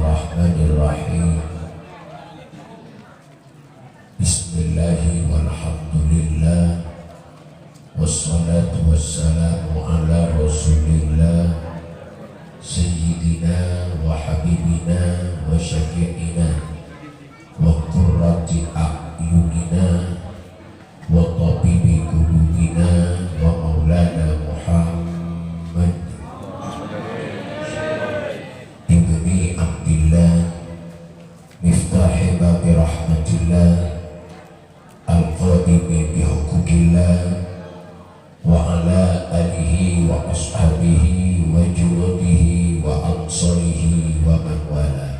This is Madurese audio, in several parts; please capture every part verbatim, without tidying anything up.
Bismillahirrahmanirrahim. Bismillah walhamdulillah. Wassalatu wassalamu ala Rasulillah, Sayyidina wa Habibina wa Syafi'ina wa Qurrati A'yunina wa Tabibi Qulubina wa Maulana Muhammad ibni Abdillah, miftahi babi rahmatillah, al-qaimi bihuquqillah, wa ala alihi wa ashabihi wa junudihi wa ansarihi wa man wala.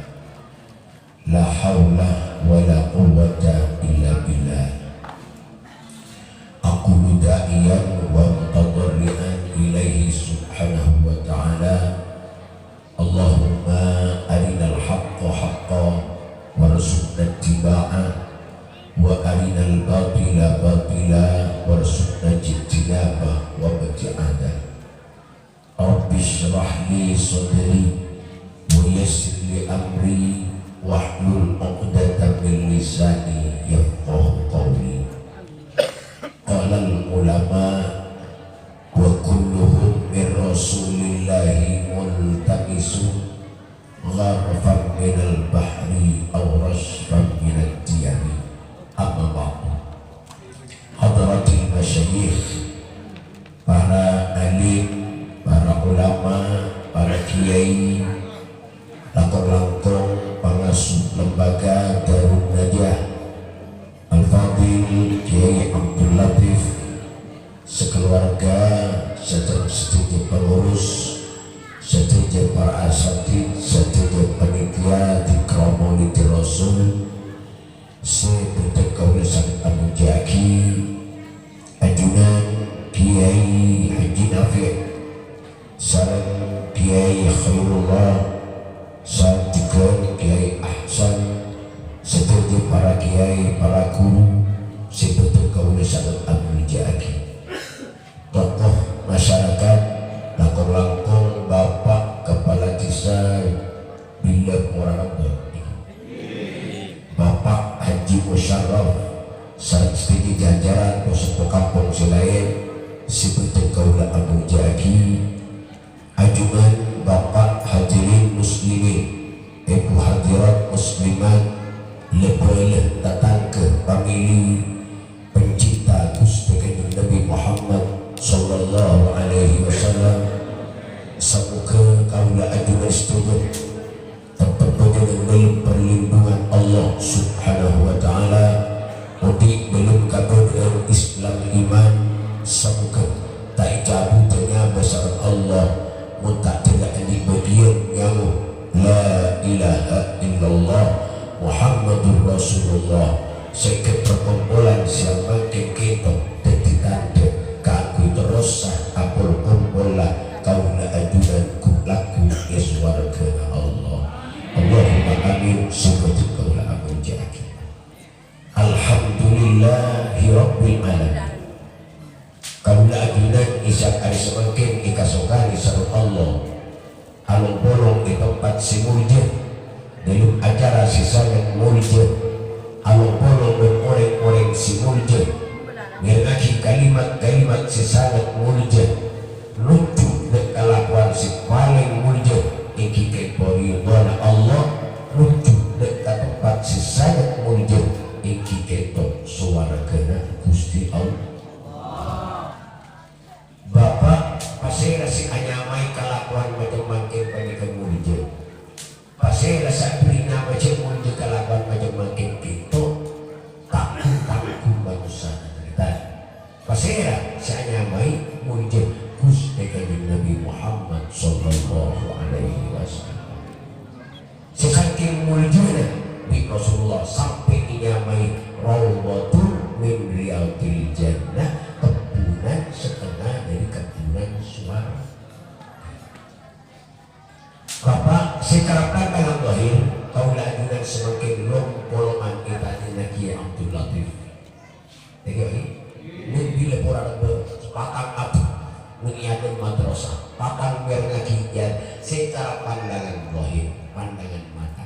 La haula wa la quwwata illa billah. Aqulu da'iyan wa mutadarri'an ilaihi subhanahu wa ta'ala. Allahumma arinal haqqa haqqa warzuqna ittiba'a, wa arinal batila batila warzuqna ijtinaba wa ibti'ada. Rabbi shrah li sadri wa yassir li amri wahlul 'uqdatam min lisani yafqahu qawli. Qalal ulama wa kulluhum min Rasulillahi multamisun gharfan minal bahri aw rasyfan minad diyari. Amma ba'du. Hadratil masyayikh, para alim, para ulama, para kiai, langkong-langkong pangasuh lembaga Darun Najah, Al-Fadil Kiai Abdul Latif, sakeluarga, sareng sadhâjâ pengurus, sadhâjâ para asatidz, sadhâjâ panitia Dzikra Maulid Rasul, sè bhâdhân kaulâ sanget amojâ'aghi, ajunan Kiai Haji Nafi', sareng Kiai Khairullah, sareng jhughân Kiai Ahsan, sadhâjâ para kiai, para guru sè bhâdhân kaulâ sanget amojâ'aghi. Tokoh masyarakat, langkong-langkong Bapak Kepala Desa Bilâ Pora Rembang. Bapak Haji Musyarraf sareng sadhâjâ jajaran pospo kampong sè laèn sè bhâdhân kaulâ amojâ'aghi, ajunan Bapak Hadirin Muslimin, Èbhu Hadirat Muslimat, lè-bâlâ tatangghâ pamèlè pencinta Ghustè Kanjeng Nabi Muhammad sallallahu alaihi wasallam. Samoghâ kaulâ ajunan sadhâjâ teppet bâdâ neng dâlem perlindungan Allah Subhanahu wa Ta'ala, odi' dâlem kabâdâ'ân Islam iman, samoghâ ta' ècabudhâ nyama sareng Allah, mon ta' dâlâ andi' bâgiyân nyawo la ilaha illallah Muhammadur Rasulullah. Sèngghâ perkompolan sè mangkèn kènto dhâddhi tandhâ kaangghuy terrossa apol-kompolla kaulâ ajunan ghu-, lagghu è sowarghâna Allah. Allahumma amin. Sè bhâdhân kaulâ amojâ'aghi. Alhamdulillahi rabbil alamin. Kaulâ ajunan è sa'at arè samangkèn èkasokanè sareng Allah, along-polong è tempat sè molja, dâlem acara sè sanget molja, along-polong bân orèng-orèng sè molja, ngèrèngngaghi kalimat-kalimat sè sanget molja, nojjhu dâ' kalakowan sè palèng molja, èngghi kènto ridhâna Allah, nojjhu dâ' ka tempat sè sanget molja, èngghi kènto sowarghâna Ghustè Allah. Bapa', pasèra sè anyamaè kalakowan macem mangkèn panèka molja? Pasèra sè aberri' nyama jhâ' molja kalakowan macem mangkèn kènto? Tangghung-tangghung manossa, tarètan. Pasèra sè anyamaè molja Ghustè Kanjeng Nabi Muhammad sallallahu alaihi wasallam? Sè sakèng moljâna bi' Rasulullah sampè' ènyamaè Raudhatun min Riyadhil Jannah, kebbhunan satengnga dâri kebbhunan sowarghâ. Bapa', sè karebbhân ka alam zahir, kaulâ ajunan samangkèn long-polongan ètanya'aghi Abdul Latif. Èngghi, neng bilâ pora rebbhâ, patang abdhi, neng è adâ'na madrasah, patang mèrengngaghi ijazah, sè cara pandangan zahir, pandangan mata,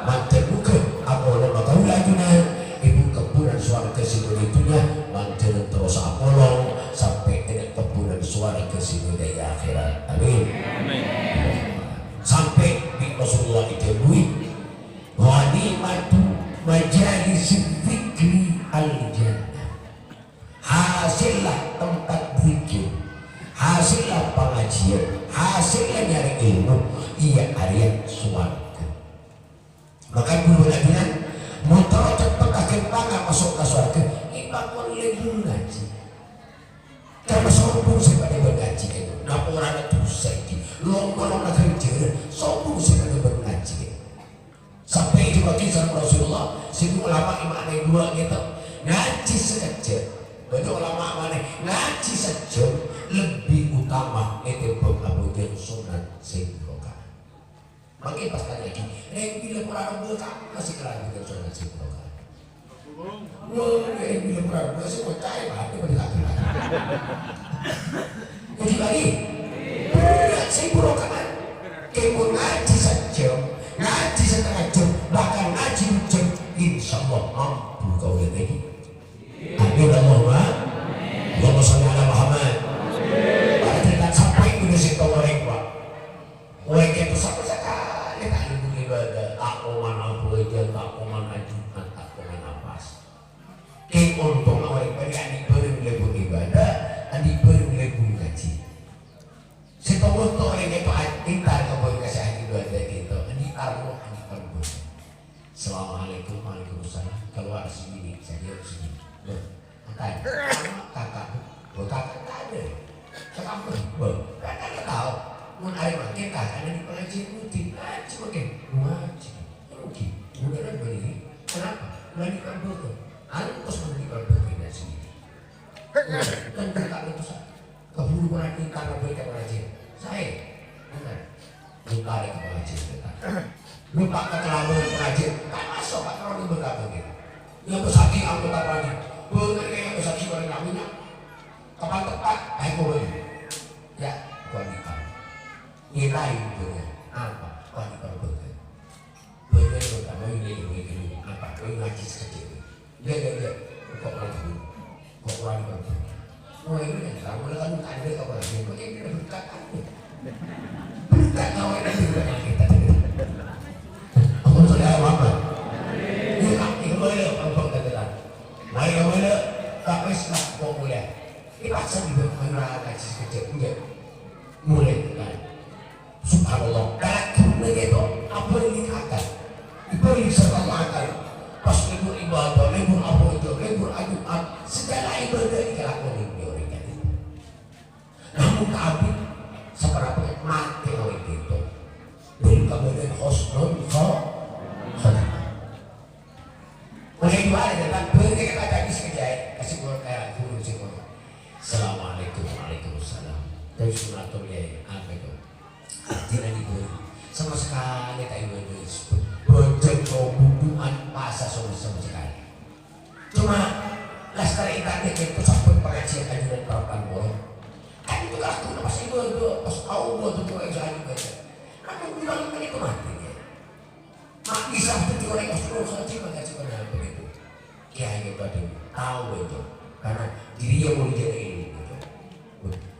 Mandhâr moghâ apolong kaulâ ajunan èbhu' kebbhunan sowarghâ sè bâdâ è dhunnya, mandhâr terros apolong sampè' è kebbhunan sowarghâ sè bâdâ è akhèrat. Amin. Amin. Sampè' bi' Rasulullah èdhâbuwi, "Ghanimatu majalisidz dzikri al-jannah." Hasèlla tempat zikir, hasèlla pangajiyân, hasèlla nyarè èlmo, iyâ arèya sowarghâ. Maka ghulâ bân ajunan, mon terro ceppet aghâmpanga maso' ka sowarghâ, èpakon lèbur ngajhi. Karna sombong sè padâ bân ngajhi, kèng. Napa orana dhusa iki? Lom-malomma ghânjhârân, sombong sè padâ bân ngajhi, kèng. Sampè' èdhâbuwaghi sareng Rasulullah, sèngko' ulama èma'anè duwâ' ghâpanèko. Ngajhi sakejjhâ'. Bânnya' ulama manè, ngajhi sajjhâm lebbi utama ètèmbhâng abhâjâng sonnat sèngko' rakaat. Mangkèn pas tanya'aghi, "Rèng bilâ pora rebbhâ kamma sè kalabân sonnat sèngko' rakaat?" Wah, rèng bilâ pora rebbhâ sè ngocaè, Pak, padâ ta' kenal. Jadi, bâghi, bherrâ' sèngko' rakaat. Kèng mon ngajhi sajjhâm, ngajhi satengnga jhâm, bahkan ngajhi dujâm, insyaallah mampu kaulâ tèngghi. Amin, Allahumma. Allahumma shalli ala Muhammad. Padâ ta' sampè' ghuna sè tongorèng, Pak. Orèng kèto sama sakalè ta' lèbur ibadah, ta' koma abhâjâng, ta' koma ajumat, ta' koma apasa. Kèng ontong orèng bâdâ andi' bhârâng lèbur ibadah, andi' bhârâng lèbur ngajhi. Sèttong bâkto orèng kèto a-, entar ka bhârâng ka sè ahli ibadah kèto, andi' tarlo, andi' parbhârâng. "Assalamualaikum." "Waalaikumsalam." Kalowar sè binè', sè dhâddhi sè binè'. Loh, Kakak, Bu, kakak tak ada. Kakak, Bu, kakak tak tahu. Mon arè mangkèn kakak neng pangajian rutin. Ngajhi mangkèn. Ngajhi. Rugi. Beneran beli. Kenapa? Beli parbhârâng. Antos beli parbhârâng sini. Kan kakak itu sa-, keburu nanti karena beli pangajian. Saya. Benar. Buka ada pangajian. Lupa keterangan pangajian. Tak masuk, Pak, kalau di bergabung gitu. Yang besaki anggota pangajian. Bener ya, yang besaki orang kaminya. Kapan tepat? Ayo, boleh. Ya, wanita. Nilai dunia. Apa? Wanita berbeda. Bener, terutama ini, ini, ini. Apa? Ini ngaji sekecil. Iya, iya, iya. Kok orang tahu? Kok orang tahu? Mulai ini kan, mulai kan ada apa lagi? Mungkin kita berkat apa? Berkat tahu ini berkat kita. Allahumma shalli ala Muhammad. Iya, iya, boleh, Abang katakan. Mari, mari, tak wis lah, kok mulai. Dipaksa juga, mari, ngaji sekejap, enggak. Mulai, kan. Subhanallah, kalagghuwânna kèto abhâli akal. Abhâli sareng akal. Pas lèbur ibadah, lèbur abhâjâng, lèbur ajumat, saghâlâ ibadah èkalakonè bi' orèng ka'dinto. Namong kaabit, saparapa'na matè orèng ka'dinto. Dhâri kabâdâ'ân husnul kho-, khotimah. Mulai dua ada datang, beri kata tadi sekejap, kasih gua kayak guru sih gua. Assalamualaikum, waalaikumsalam. Tapi sunnatul ya, apa itu? Artinya di beri. Sama sekali tak ibadah. Bojong kau bubuan pasar sama, sama sekali. Cuma, lastare internet itu sampai pengajian ajunan para panggol. Kan itu kalau aku pas ibadah, pas Allah tuh tuh yang saya ibadah. Aku bilang ini kematian. Mak bisa tujuh orang yang sepuluh saja maka cuma dalam begitu. Kiai itu ada tahu itu. Karena diri yang mau dijadi ilmu itu.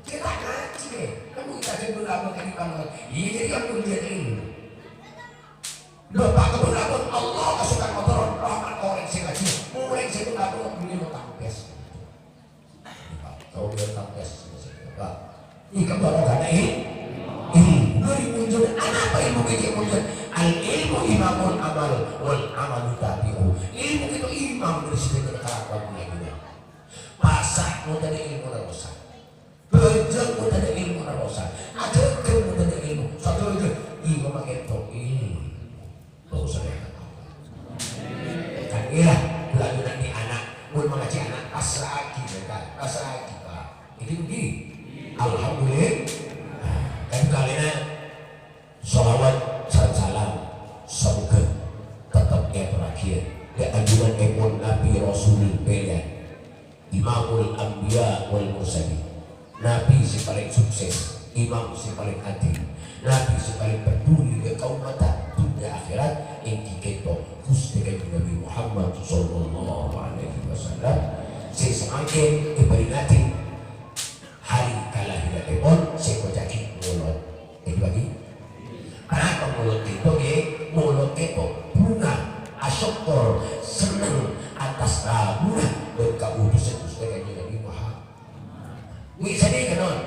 Kita ngaji deh. Kan kita aja belum lama kan di pangkat. Iya, jadi yang mau dijadi ilmu. Bapak kebun abang Allah kasih motor rahmat orang sing ngaji. Mulai sing abang beli mau tampes. Tao bâdâ tampes, Pak. Ini kan baru ada il-, ilmu. Dari munjul, apa ilmu kecil munjul? Al ilmu imamul amal, wal amalu tabi'u. Ilmu itu imam dari segala kelakuan lainnya. Pasah mau tadi ilmu rosak. Bajang mau tadi ilmu rosak. Ada ilmu tadi ilmu. Satu aja. Imam pakai to ilmu. Nggak usah ya. Kan iya, belagu nanti anak, mun mengaji anak, pasragi mereka, pasragi, Pak. Itu di, alhamdulillah. Kan kalian sholawat sareng salam, semoga tetap ya perhatian. Ya anjuran emon Nabi Rasul pilihan. Imamul Anbiya wal Mursalin. Nabi sè palèng sukses, imam sè palèng adil, nabi sè palèng peduli ka kaummatta, dunya akhèrat. Sallallahu alaihi wasallam, sè samangkèn èbâringngaghi hari kalahèrannèpon sè èkoca'aghi molod. Èdhi bâgi. Arapa molod kèto, ghi? Molod kèto bhunga asokkor, senneng atas rabuna bân kaotosan Ghustè Kanjeng Nabi Muhammad. Mè' sanèka, non.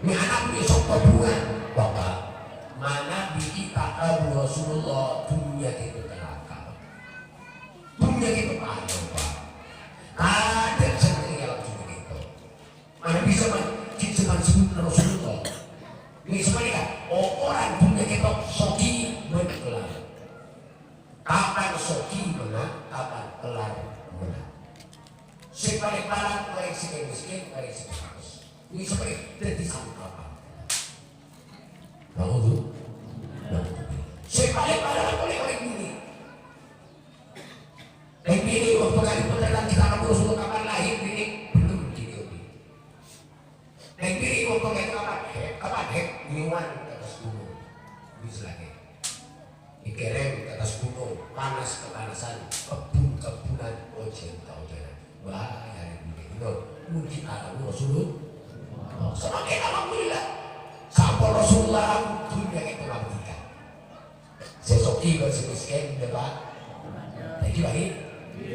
Mè' ana' mè' sokkor bhunga. Bapa', manabi ta' abu Rasulullah, dhunnya kèto calaka. Dhunnya kèto palu, Pak. Tadâ' sè nèka langsung kèto. Manabi sè man, cè' sè man sebbhut Rasulullah. Mè' sapanèka, o-, orèng dhunnya kèto soghi bân kellar. Kapan soghi mennang, kapan kellar mennang. Sè palèng parat orèng sè mèskèn, orèng sè apes. Mè' sapanèka, dhâddhi sangkapan. Naudzu-, naudzubillah. Sè palèng parat polè orèng binè'. Rèng binè' waktu kali potèran kita kampung Rasulullah kapan lahir, binè' belum jadi obi. Rèng binè' waktu kèto kapan haid, kapan haid, nyowan ka attas gunung. Bisa lagi. Èkèrèm ka attas gunung, panas kapanasan, kebbhun-kebbhunan, ojhân kaojhânan. Bahaya rèng binè'. Bener. Mungkin alam Rasulullah. Semakin alhamdulillah. Sampon Rasulullah, dhunnya kèto ngabdhikan. Sè soghi bân sè mèskèn, ya, Pak. Lagi, lagi.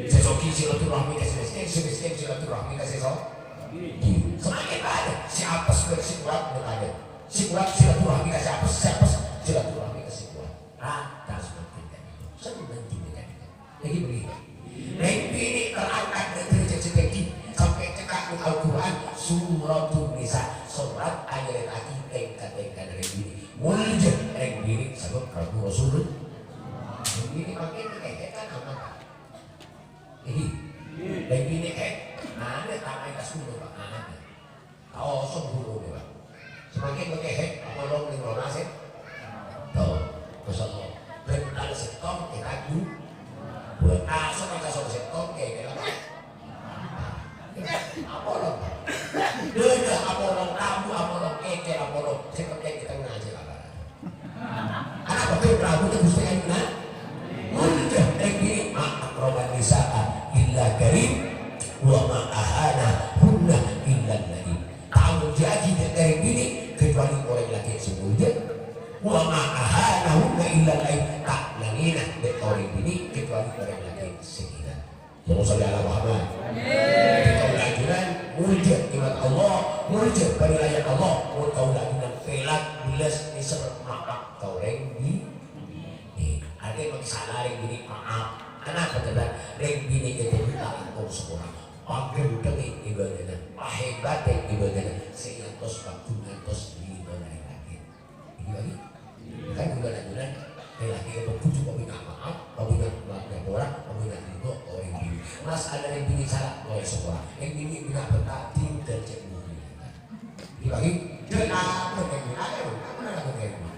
Sè soghi silaturahmi ka sè mèskèn, sè mèskèn silaturahmi ka sè soghi. Semakin banyak. Sè apes bân sè kowat, ya, Pak, ya. Sè kowat silaturahmi ka sè apes, sè apes silaturahmi ka sè kowat. Rata semakin kan. Seneng juga kan. Lagi bâgi. Rèng binè' terangkat dâri derajat sè tèngghi, sampè' cekka' neng Al-Qur'an, Suratun Nisa, sorat anyarètaghi tèngka-tèngkana rèng binè'. Molja rèng binè' sabâb rabu Rasul. Rèng binè' mangkèn kèhèk kan amat. Ih, rèng binè' kèhèk, ana' ta' maèn ka sepuluh, Pak, ana'. Kaosong buluna, Pak. Samangkèn makè haid, apolong neng roma sè. Tuh, masyaallah. Bhântal sèttong, ètaju. Buat kasong, kasong sèttong, kèkèra, Pak. Apolong, Pak. Dâdâ apolong, rabu apolong, kèkèr apolong. Sè pentèng è tengnga ajâ, Pak. Ana' bhâkal rabu ka Ghustè Kanjeng Nabi. Molja rèng binè', ma akraman nisa'a illa karim, wa ma ahanahunna illa la'in. Ta' amolja'aghi dâ' rèng binè' kecuali orèng lakè' sè molja. Wa ma ahanahunna illa la'in. Ta' nangèna dâ' orèng binè' kecuali orèng lakè' sè ngèna. Allahumma shalli ala Muhammad. Amin. Kaulâ ajunan molja nè'mat Allah, molja panilaian Allah. Mon kaulâ ajunan pèlak, bellas, nèser, maaf ka orèng bi-, eh, artèna mon sala rèng binè' maaf. Kenapa? Karena rèng binè' itu buta engko' sekolah. Paghântengngè ibâdâna, pahèbatè ibâdâna, sè ngantos waktu ngantos lima hari lagi. Iya, iya. Kan juga ada bilang, lelaki itu kudu meminta maaf, meminta maaf, nyapora, meminta ridho, orèng binè'. Masalah rèng binè' sala, orèng sekolah. Rèng binè' bina bentar, tinggal cek buku. Dibagi, dia apa rèng binè'? Ada, apa nak lakukan rèng binè'?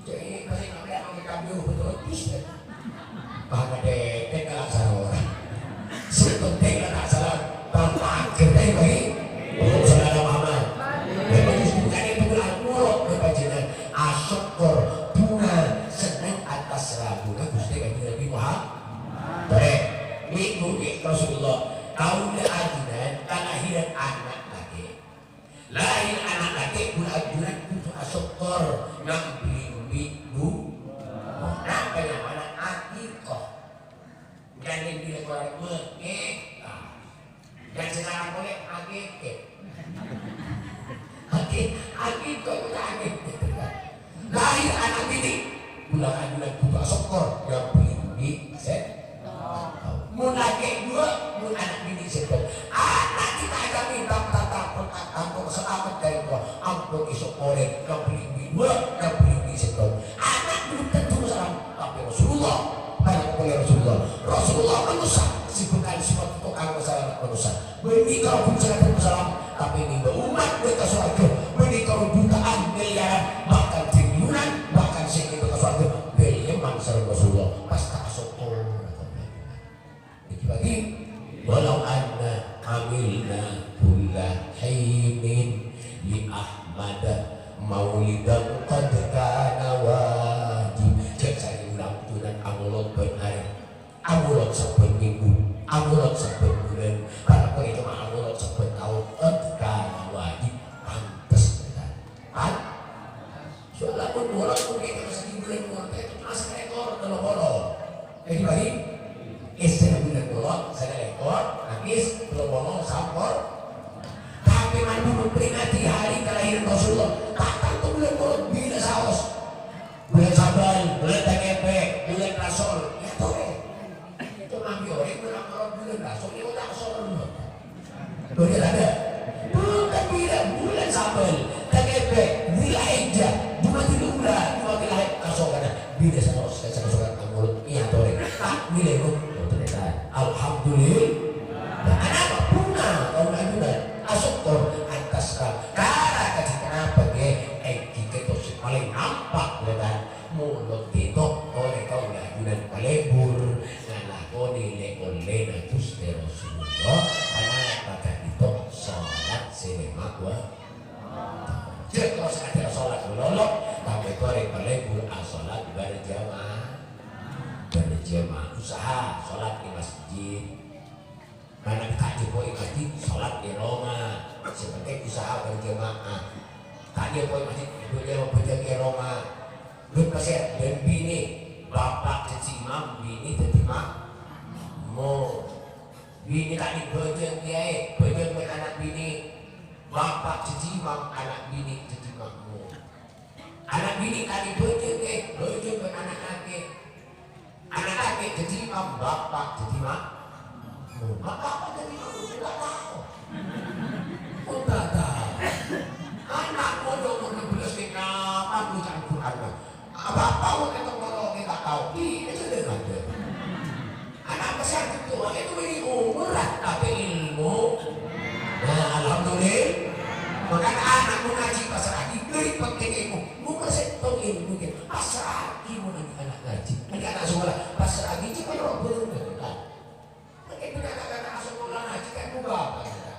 Jadi, masih nggak ada, kita dulu betul, terus, ya. Bâ' kadhâddhâ kalaksana orèng. Sè pentèng la ta' sala, bâ' pagghâr, eh, bâi. Allahumma shalli ala Muhammad. Bâi, bâi, bukan itu, bukan molod, bâi, panjhennengan asokkor, bhunga senneng atas rabuna Ghustè Kanjeng Nabi Muhammad. Bâi, minggu ni Rasulullah, kaulâ ajunan kalahiran ana' lakè'. Lahir ana' lakè' bulâ ajunan kodhu asokkor, nyambhing bi' bu-, napa nyamana? Akikoh. Jhâ' bilâ korang mèkè. Jhâ' sè salah polè akikè. Aki-, akikoh kodhu akikè. Lahir ana' binè', bulâ ajunan kodhu asokkor, nyambhing bi' sè-, mon lakè' duwâ', mon ana' binè' sèttong. Ana' kita ajamin, ta-, ta-, ta-, ta-, ampon salamet dâri Allah, ampon èsokkori, nyambhing bi' duwâ', nyambhing bi' sèttong. Ana' belum tentu salamet, tapè Rasulullah, bânnya' polè Rasulullah. Rasulullah manossa, sè bhâkal sifat tokang salamet manossa. Bânnè karo bhungkona Darussalam, tapè ngibâ ommat dâ' ka sowarghâ, bânnè karo juta'an, milyaran, bahkan triliunan, bahkan sè ngibâ ka sowarghâ, ghâllu nyèmang sareng Rasulullah, pas ta' asokkor. Iki bâgi, "Walau anna amilna kulla hinin li Ahmada maulidan qad kana wajib." Jhâ' sarè ulang-ulang amolod bân arè. Amolod sabbhân sabbhân bulân, padâ polè coma amolod sabbhân taon, èngghi wajib, pantes, ya kan? Pan-, soalnya pon molod mungkin kalau satu bulan molod itu cuma seekor, kalau molod. Jadi bagi, istri bulan molod, seekor, habis, kalau molod, sampor. Tapi mandu memperingati hari kelahiran Rasulullah, tak tantu bulan molod, bila saos. Bulân Saban, bulân Tangèpè', bulân Rasol, ya torè. Coma bi' orèng bulân Ramadan, bulân Rasol, ya ta' soro. Bulân ada. Bukan bila bulân Saban, Tangèpè', Dzulhijjah, Jumadil Ula, Jumadil Akhir, ta' soro. Bila soro, soro, soro, soro, ya torè. Tak, bila itu, ya torè, tak. Alhamdulillah. Nah, kenapa? Bunga, kaum ajunan. Asyukur atas kara, kara kaji kenapa, nggih? Èngghi kèto sè palèng nampak, ya kan? Molod kèto orèng kaulâ ajunan palebur ngalakonè lè-ollèna Ghustè Rasulullah, anapa ka'dinto sholat sè lèma' wa-, jhâ' terros adhâ' sholat lolo, tapè orèng palebur asholat berjamaah, berjamaah, usaha sholat di masjid. Karena ta' jhâ' poy masjid, sholat di rumah. Sè penting usaha berjamaah. Ta' jhâ' poy masjid, ibu dia mau kerja di rumah. Lu pasè, dan bini, bapak jadi imam, bini jadi makmum. Bini ta' dibâjâ kiyaè, bâjâ bân anak bini. Bapak jadi imam, anak bini jadi makmum. Anak bini ta' dibâjâ kiyaè, bâjâ bân anak kakè. Anak kakè jadi imam, bapak jadi makmum. Bapak apa jadi makmum? Enggak tahu. Enggak tahu. Anak kodok umur enam belas ini kapan baca Al-Quran, Pak? Bapak mau ketemu orang kita tahu. Ini sudah ada. Anak besar itu, itu ini umur lah, tapi ilmu. Nah, alhamdulillah. Makanya anak mau ngaji pasra'aghi, beri penting ilmu. Mau sèttong ilmu, gitu. Pasra'aghi mau nanti anak ngaji. Nanti anak sekolah, pasra'aghi, cuma orang belum dengar. Mungkin punya anak-anak sekolah ngaji, kan buka apa, ya?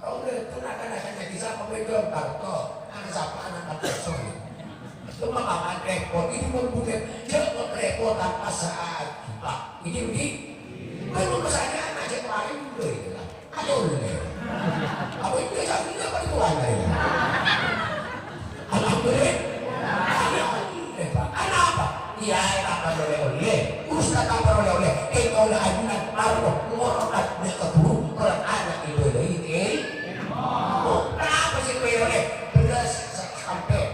Kalau udah pernah kan akan ngaji, siapa beda, Pak? Toh, anak siapa, anak Pak Toh, sorry. Cuma paman repot, ini pun bukan, jangan repot, tanpa saat, Pak. Ini, ini. Kan mau kesana, anak aja kemarin, udah itu, kan. Ayo, udah. Apa itu, ya, ini apa itu, anak, ya? Alhamdulillah. Alhamdulillah, Pak. Kenapa? Kiyaè ta' parlo lè-ollè. Ustad ta' parlo lè-ollè. Èngko' la ajunan parlo ngormat nèka ghuru, korang ana' èbâlâi ilmu. Kenapa sè èbâlâi ollè? Bherrâs sasampè'.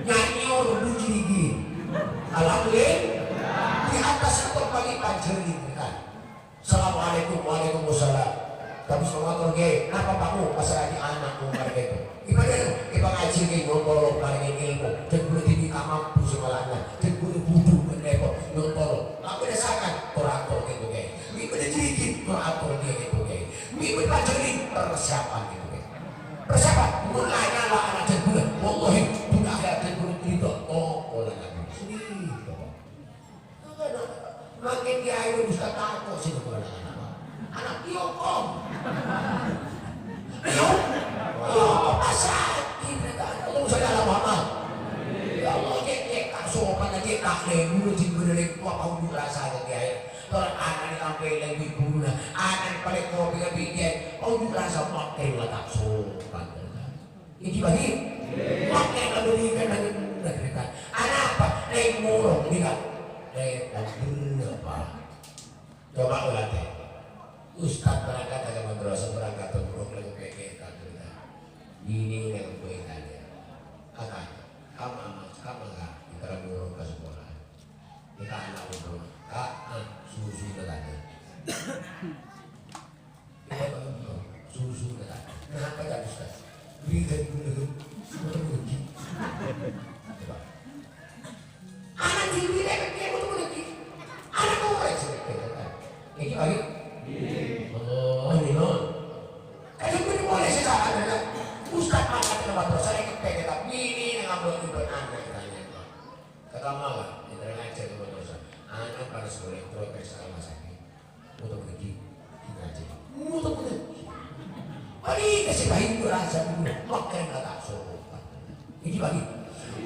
Nyanyor bujrigi. Alhamdulillah. Di atas itu paling panjang ini, kan. Assalamualaikum, waalaikumsalam. Tapè sè mator, Kè, napa Pak Mu? Pasra'aghi ana'mu marè kèto. Ibadah, ipangaji, Kè, nyontolo marè ilmu. Dan boleh diminta mampu semalanya. Dan boleh butuh dan repot, nyontolo. Tapi dasarkan, tur ator kèto, Kè. Ini pada cerita, tur ator dia kèto, Kè. Ini pada pelajaran, persiapan kèto, Kè. Persiapan, mulanya lah anak dan boleh. Wallahi, bukan akhirat dan boleh cerita. Oh, oh, lah, lah. Sini, Bapak. Makin kiai wis gak tako sih, bukan anak-anak. Anak yo, Om. Yo. Yo, pasrah. Ini kan, Allah, saya alam amal. Ya Allah, cek, cek, tak sopan aja, tak lemu, jin benerin, wah, kau juga rasa ke kiai. Kalau anak ini sampai lagi guna, anak paling kopi ke bikin, kau juga rasa makin lah tak sopan. Iki bagi. Makkè kabhâdhiyân nangèng nagri ta'. Anapa? Neng morok nèka. Repot bhender, Pak. Coba ulatè. Ustad berangkat ka madrasah, berangkat ka morok lagi pèkè ta' cerita. Bini neng kuwi tanya. Kata, "Kama, kama ka? Kita morok ka sekolah." Kita anak umur. Kak, ah, susu tanya. Susu, Ustaz. Kenapa ya, Ustaz? Berikan dulu. Coba. Anak sendiri, dia mau tunggu lagi. Anak orang sendiri. Ini balik. Oh, ini, no. Kan ini boleh secara ada. Ustaz angkat ke tempat saya, kita ini yang ngambil ibadah anak, katanya. Kata malah, kita ngajar ke tempat saya. Anak panas boleh, terus periksa rumah sakit. Muter-muter. Muter-muter. Paling kasih lain rasa dulu. Makan kata sopan. Ini bagi.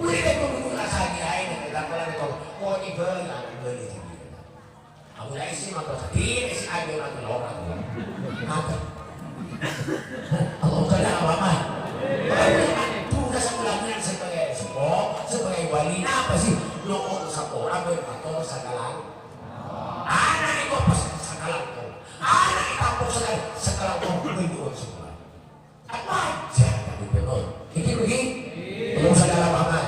Mulai dari pembunuh rasa di air, dan dalam itu. Oh, ini benar, benar ini. Aku la isi mator sedih, isi aja mator lorong. Apa? Allah Ta'ala apa, Mas? Tugas aku lagi sebagai sempo, sebagai wali, apa sih? Lo kok sapa orang bermator sakalan? Anak itu pas sakalan kok. Anak itu apa sakalan? Sakalan kok, gue juga sekolah. Kan wajar, kan, Ibu? Iki, iki? Belum sadar apa, Mas?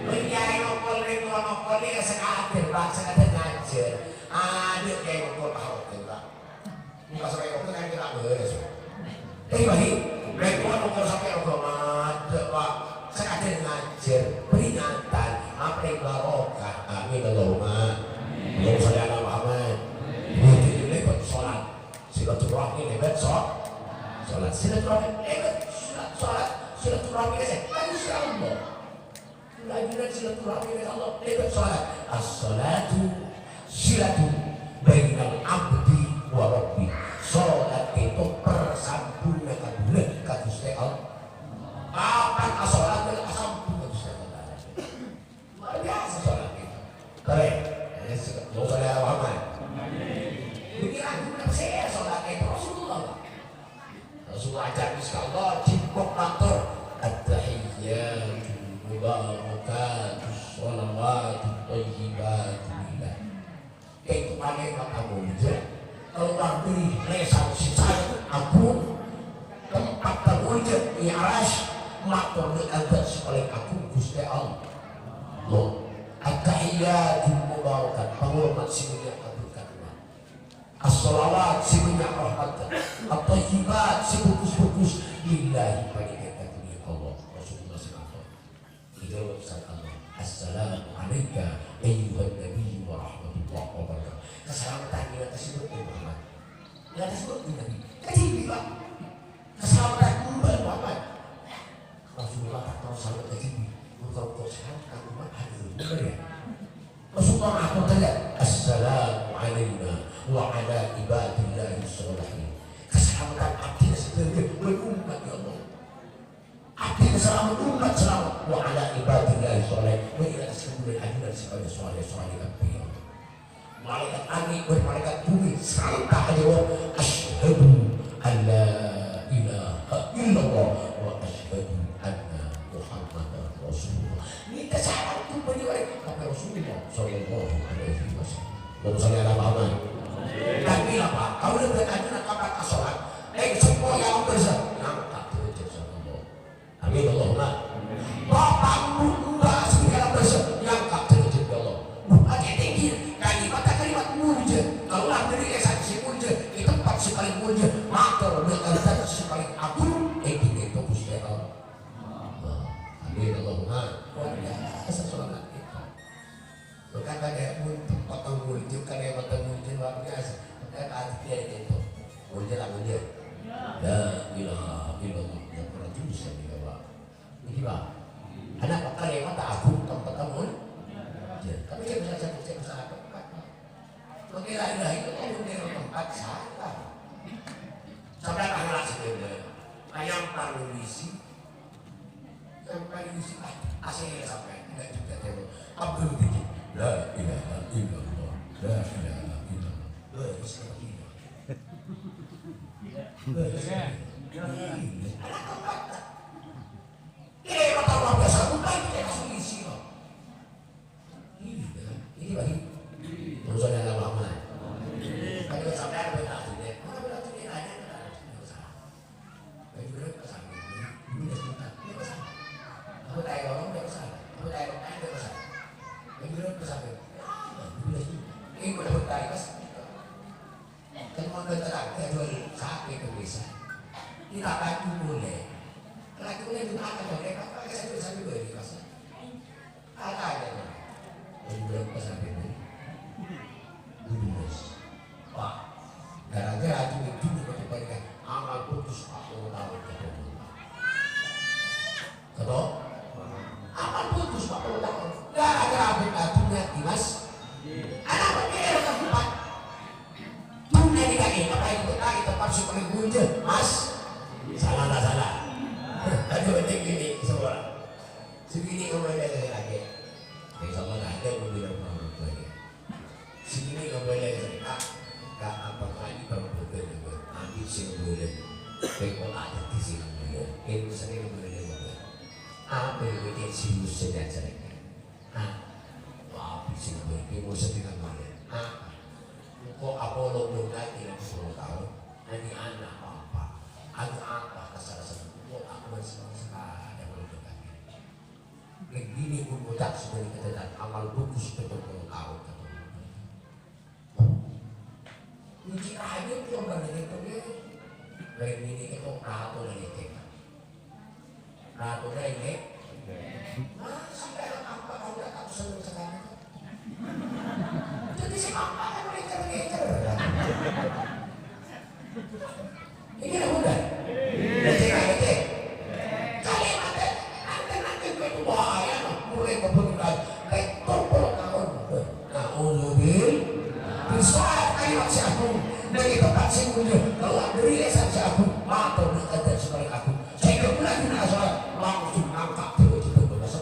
Kiai ngokol, ning tua ngokol, ini ya sekadir, Pak, sekadir ngajar. Ada kiai ngokol, Pak, oke, Pak. Ini pas sampai ngokol, kan kita beres, Pak. Tapi, Pak, ini, ning tua ngokol sampai ngokol, Pak. Sekadir ngajar, peringatan, apa yang barokah? Amin, Allahumma. Belum sadar apa, Mas? Ini, ini, ini, sholat. Silaturahmi lewat so-, sholat. Silaturahmi lewat sholat, sholat. Silaturahmi ka sè-, ka Gusti Allah. Lanjutan silaturahmi ka Allah lewat sholat. As-sholatu silatun bainal abdi wa rabbi. Sholat itu persambungan kaulâ ka Gusti Allah. Kapan asolat, asambung ka Gusti Allah. Luar biasa sholat itu. Keren. Ya, se-, mau sholat apa, Mas? Ini lagu apa sih ya sholat itu? Rasulullah, Pak. Rasulullah ajar, insya Allah, jingkok mator. At-tahiyyatu mubarakatu sholawatu thayyibatu lillah. Itu paling maka mulja. Keluar dari lesan sisa aku. Tempat termulia di aras. Mator di atas paling aku Gusti Allah. Loh, at-tahiyyatu mubarakat, penghormat sing mulia kabul ka Allah. As-shalawat sing mulia rahmat. At-thayyibat sing bagus-bagus. Lillahi, panjang dunia Allah. Rasulullah sallallahu alaihi wasallam. Dijawab sama Allah. Assalamu alaika ayyuhan nabiyyu wa rahmatullahi wa barakatuh. Keselamatan di atas itu Muhammad. Di atas itu Nabi. Kajhibi, Pak. Keselamatan Muhammad. Rasulullah tak tahu sampai ke sini. Engkau kok sehat, kamu mah hadir. Benar ya? Rasulullah apa tanya? Assalamu alaina wa ala ibadillahi sholihin. Keselamatan abdi sebagai umat ya Allah. Abdi selamat, umat selamat. Wa ala ibadillahi sholihin. Wa ila ashabul ajunan sebagai soleh soleh abdi ya Allah. Malaikat langit, wahai malaikat bumi, serta aja, wa asyhadu an la ilaha illallah wa asyhadu anna Muhammadar Rasulullah. Ini kesalahan tuh bagi mereka, tapi Rasulullah sallallahu alaihi wasallam. Allahumma shalli ala Muhammad. Tapi apa? Kau lebih tanya kapan asolat? Eh, semua yang bersa, yang tak terjadi sama Allah. Amin, Allahumma. Bapak, Ibu, Mbak, saudara, bersa, yang tak terjadi Allah. Bukan tinggi, kalimat, kalimat mulia. Kalau dari saksi mulia, di tempat si paling mulia, maka berkaitan si paling agung, eh, di itu Gusti Allah. Amin, Allahumma. Luar biasa sholat kita. Bukan ada yang muncul, potong muncul, bukan ada yang potong muncul, luar biasa. Bukan ada dia itu. Muncul lah, muncul. La ilaha illallah, ya Tuhan, itu bisa dibawa. Ini, Pak. Anak bakal yang mata aku, tempat kamu. Ya, tapi saya bisa, saya bisa, saya bisa. Pakai la ilaha illallah, bukan tempat salah. Sampai akhlak sebenarnya. Ayam parlisi. Yang paling isi, ah, asli sampai, enggak juga, Dewo. Abdul Diki. La ilaha illallah. La ilaha illallah. La ilaha illallah. La ilaha illallah. Ini kata luar biasa, bukan kita langsung isi, loh. Iya, ini lagi. Urusan yang lama. Kan juga sampai ada berita aslinya. Mana berita aslinya? Ada, ada, ada. Baju berapa sampai? Dua belas juta. Berapa sampai? Aku tanya orang berapa sampai? Aku tanya orang lain berapa sampai? Baju berapa sampai? Dua belas juta. Ini udah bertanya, Mas. Kan mau datang, eh, jual sapi ke desa. Kita bantu boleh. Lagi boleh juga ada, boleh. Apa saya jual sapi boleh di pasar? Ada aja, Pak. Baju berapa sampai, Bu? Dua belas. Wah, gara-gara itu, itu, itu, itu, amal putus empat puluh tahun. Ketemu? Amal putus empat puluh tahun. Gara-gara benda dunia, Mas. Anak pakai tempat. Dunia ini kayak apa itu? Nah, itu palsu paling muncul, Mas. Salah, salah, salah. Aduh, ini gini, semua. Segini kamu ada lagi. Insya Allah, ada yang lebih dari orang tua ya. Segini kamu ada lagi. Engko' ta' dhâddhi sè nembhâyâ. Engko' sè nembhâyâ. Apa yang bikin serius sè nyajârâ? Ah, apa sè nembhâyâ? Engko' sè nembhâyâ. Ah, engko' apolong dhâ' ka'dinto sapolo taon. Andi' ana' apa? Andi' apa kasarasan? Engko' ta' kobâsa sakadhâ' apolong dhâ' ka'dinto. Rèng binè' pon ngoca' sè bâdâ catatan amal bhâghus pètto polo taon. Nèka rajâ pon bâdâ nèka, ngghi. Rèng binè' nèka rato nèka. Rato nèka. Masa' kaya apa kau tak tahu seneng sekali? Jadi si apa kan ngecer-ngecer. Ini lah udah. Kecil, kecil. Kalimat, nanti, nanti, itu bahaya, no. Mulai kebetulan. Pètto polo taon. Naudzubillah. Besar kalimat sè agung. Dari tempat sè mulia. Keluar dari lisan sè agung. Matur, kata sè paling agung. Sehingga bulan di salat. Langsung angkat. Terus itu berasa.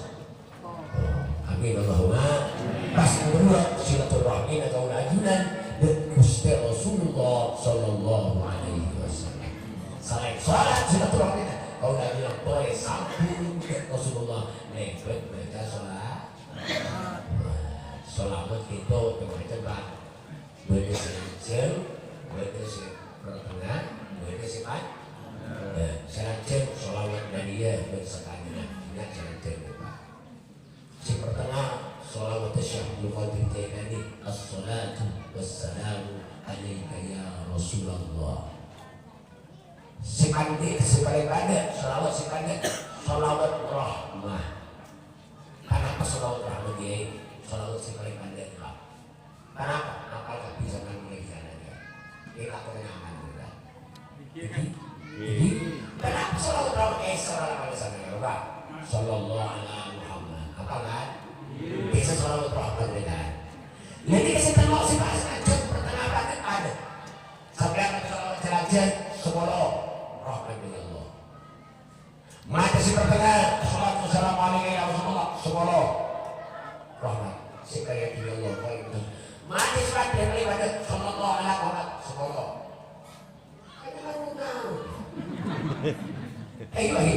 Amin, Allahumma. Pas kedua, silaturahmi kaulâ ajunan dâ' Ghustè Rasulullah sallallahu alaihi wasallam. Salaèn salat silaturahmi, kaulâ ajunan torè sambung dâ' Rasulullah, nèbât maca sholawat. Sholawat itu macam-macam, Pak. Bâdâ sè lanjhâng, bâdâ sè partengnga, bâdâ sè pan-, eh, sè lanjhâng sholawat Nabi bân sakalè Nabi, sè lanjhâng, Pak. Sè partengnga, sholawat Syekh Abdul Qadir Jailani, "Assalatu wassalamu alaika ya Rasulullah." Sè pandhi', sè palèng pandhi', sholawat sè pandhi', sholawat rahmah. Kenapa sholawat rahmah, Kiai? Sholawat sè palèng pandhi', Pak. Kenapa? Apal kabbhi sampeyan mulai di sana, ya. Ini tak pernah nyaman, ya. Jadi, jadi, kenapa sholawat rahmat Isra ala Nabi sana, ya, Pak? Sallallahu ala Muhammad. Apa kan? Bisa sholawat rahmat, ya, kan? Jadi, kita mau sih bahas aja pertengahan ada. Sampai ada sholawat jelajah, sepuluh. Rahmat dari Allah. Maca sè partengnga, "Assalatu wassalamu alaika ya Rasulullah," sepuluh. Rahmat. Sè kaya gini Allah, kaya gitu. Maca sè partengnga, "Sallallahu ala Muhammad," sepuluh. Kaya kamu tahu. Ayo, ayo.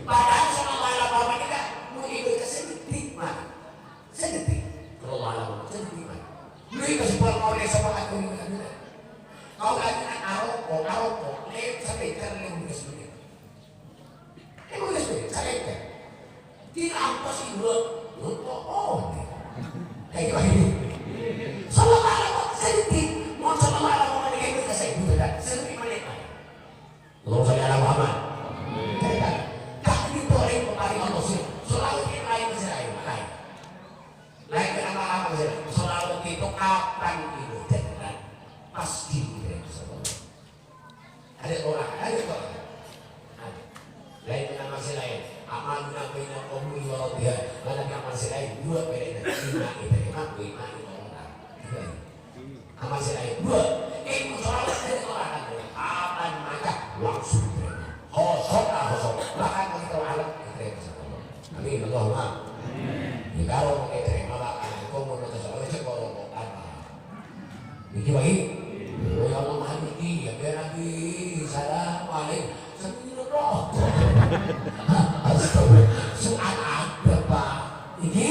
Padahal sallallahu ala Muhammad ini kan mau ibadah sedikit, Mas. Sedikit. Sallallahu ala Muhammad, sedikit, Mas. Lu itu sebuah mau oleh sama aku ini, kan? Kau kan aroko, aroko, lewat sampai kan lewat sebenarnya. Èmo wis, wis, sakèt. Dirampos ibu. Untuk oh. Kayak gini. Sallallahu alaihi wasallam. Mon sallallahu alaihi wasallam ini kita saya itu dah. Sering mana? Allahumma shalli ala Muhammad. Jadi kan, tak ditoreng kembali Allah sih. Selalu kita lain masih lain, lain. Lain dengan apa-apa sih. Selalu itu kapan itu dan pasti kita yang bisa. Ada orang, ada orang. Ada. Lain dengan amal sè laèn. Amaluna bainal quburi wa ardiha. Mana di amal sè laèn? Dua pilihan. Lima itu, lima, lima itu orang. Dua. Amal sè laèn. Dua. Ilmu sholawat dari orang. Kapan maca? Langsung diterima. Khosok, ah, khosok. Bahkan begitu alat, diterima sama Allah. Amin. Allahumma. Amin. Di karo diterima, bahkan engkau mau maca sholawat, cek orang kok apa? Niki, Pak, nggih. Oh, ya Allah, Pak, niki, ya, biar Nabi, salam alaik. Sambil rokok. Astagfirullah. Soal ada, Pak. Niki,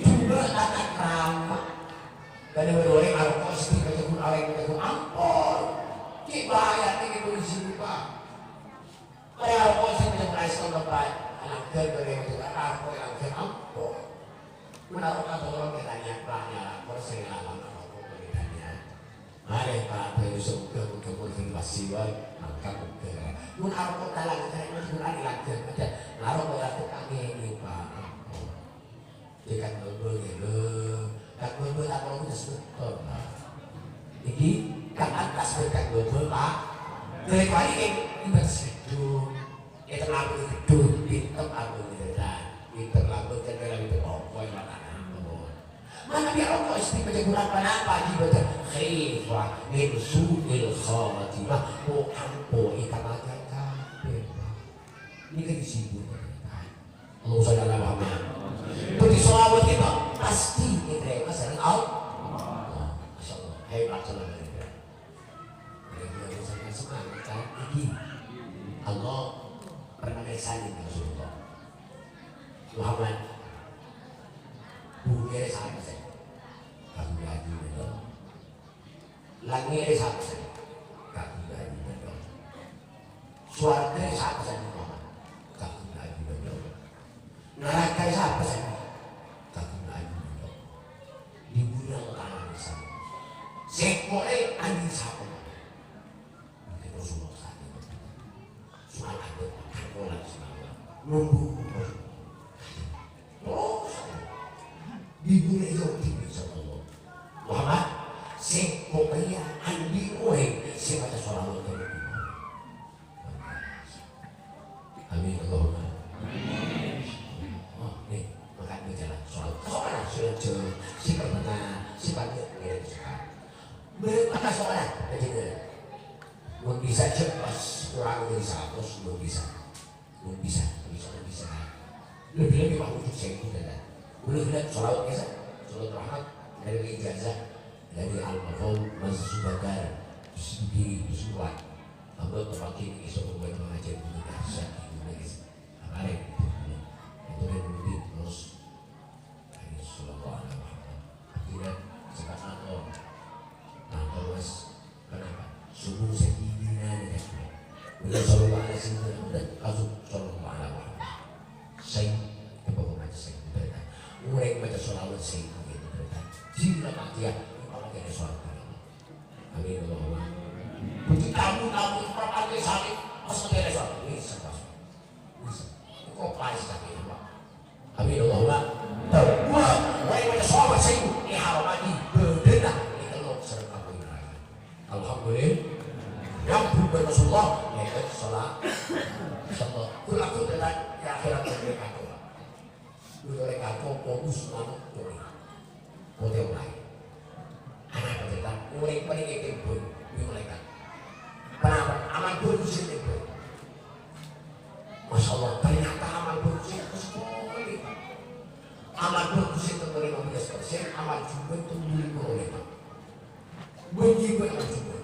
juga tata krama. Kan yang berdua ini, aroko, sedikit, kecebur, alaik, kecebur, ampun. Ki, bahaya, niki, polisi, Pak. Kaya apa sing nyeprai setengah lebat? Anak ger beri itu kan apa yang ger ampuh. Menaruh kata orang kita nyeprai nyala kursi ngalam apa pun beritanya. Mari Pak Abu Yusuf ke ke kursi wasiwan maka mungkin. Mun apa kalang saya mun kurang dilanjut aja. Naruh orang tukang ini Pak. Tekan bubur ya lo. Kan bubur tak perlu kita sebut. Jadi kan atas berkat bubur Pak. Dari kali ini kita sejuk. Kita lampu gedung, pintu lampu gedung. Pintu lampu jendela itu pokoknya mata lampu. Mana biar Allah istimewa kurang kenapa di baca khifah min su'il khatimah. Oh ampo kita makan kabeh. Ini kan sibuk. Allahumma sholli ala Muhammad. Jadi sholawat kita pasti diterima sareng Allah. Masya Allah. Hebat sholawat kita. Semangat, kan? Iki. Allah pernah ngeksani Rasulullah. Muhammad, bumi rè sapa sè kagungan Allah? Langngè' rè sapa sè kagungan Allah? Sowarghâ rè sapa sè Muhammad kagungan Allah? Naraka rè sapa sè kagungan Allah? Di bulan tanah rè sapa? Sèngko' rè andi' sapa? Mungkin Rasulullah saat itu. Soal ada, kan, orang semalam. Nunggu. Terus. Di dunia itu, insya Allah. Muhammad, sèngko' rèya andi' orèng sè maca sholawat ka Nabi Muhammad. Amin, Allahumma. Oh, nih, makanya jalan sholawat. Sholawat, sholawat, sholawat. Si pertengah, si panjang, ya, si panjang. Bârâmpa sholawat, aja dulu. Mun bisa jhâ' pas kurang dâri saratos, mun bisa. Mun bisa, bisa, mun bisa. Lebih-lebih waktu itu saya ikut ada. Boleh lihat sholawat biasa, sholawat rahmat, dari ijazah, dari almarhum Mas Subakar, Sugiri, Surat. Abang terpakir iso pembuat pengajian guru dahsyat di Indonesia. Apa nih? Itu kan mungkin terus. Amin. Sallallahu alaihi wasallam. Akhirnya, sekat ator. Nah, terus, kenapa? Subuh saya dihina nih, kan? Udah sallallahu alaihi wasallam, udah langsung sallallahu alaihi wasallam. Saya, coba kau baca saya, berita. Orang baca salawat saya, itu berita. Jika mati ya, kalau ada salawat. Amin, Allahumma. Puji tamu, tamu, tempat ada salib, pas ada salib. Ini sepas. Ini sepas. Kok pas tapi, Pak? Amin, Allahumma. Tahu. Wah, wah, wah, sahabat saya itu. Ini haram lagi. Benar. Ini telur serta kawin raya. Alhamdulillah. Yang berubah Rasulullah. Ya, kan, salah. Salah. Kulaku dengan ya, akhirat mereka tuh. Dulu mereka tuh, fokus, manuk, tuh. Putih, oke. Ana' panjhennengan, orèng panèka ètèmbhâng bi' malaèkat. Kenapa? Amal bagus ètèmbhâng. Masya Allah, ternyata amal bagus itu sekali. Amal bagus itu lima belas persen, amal jumbo itu lima puluh lima. Bânnè bân amal jumbo.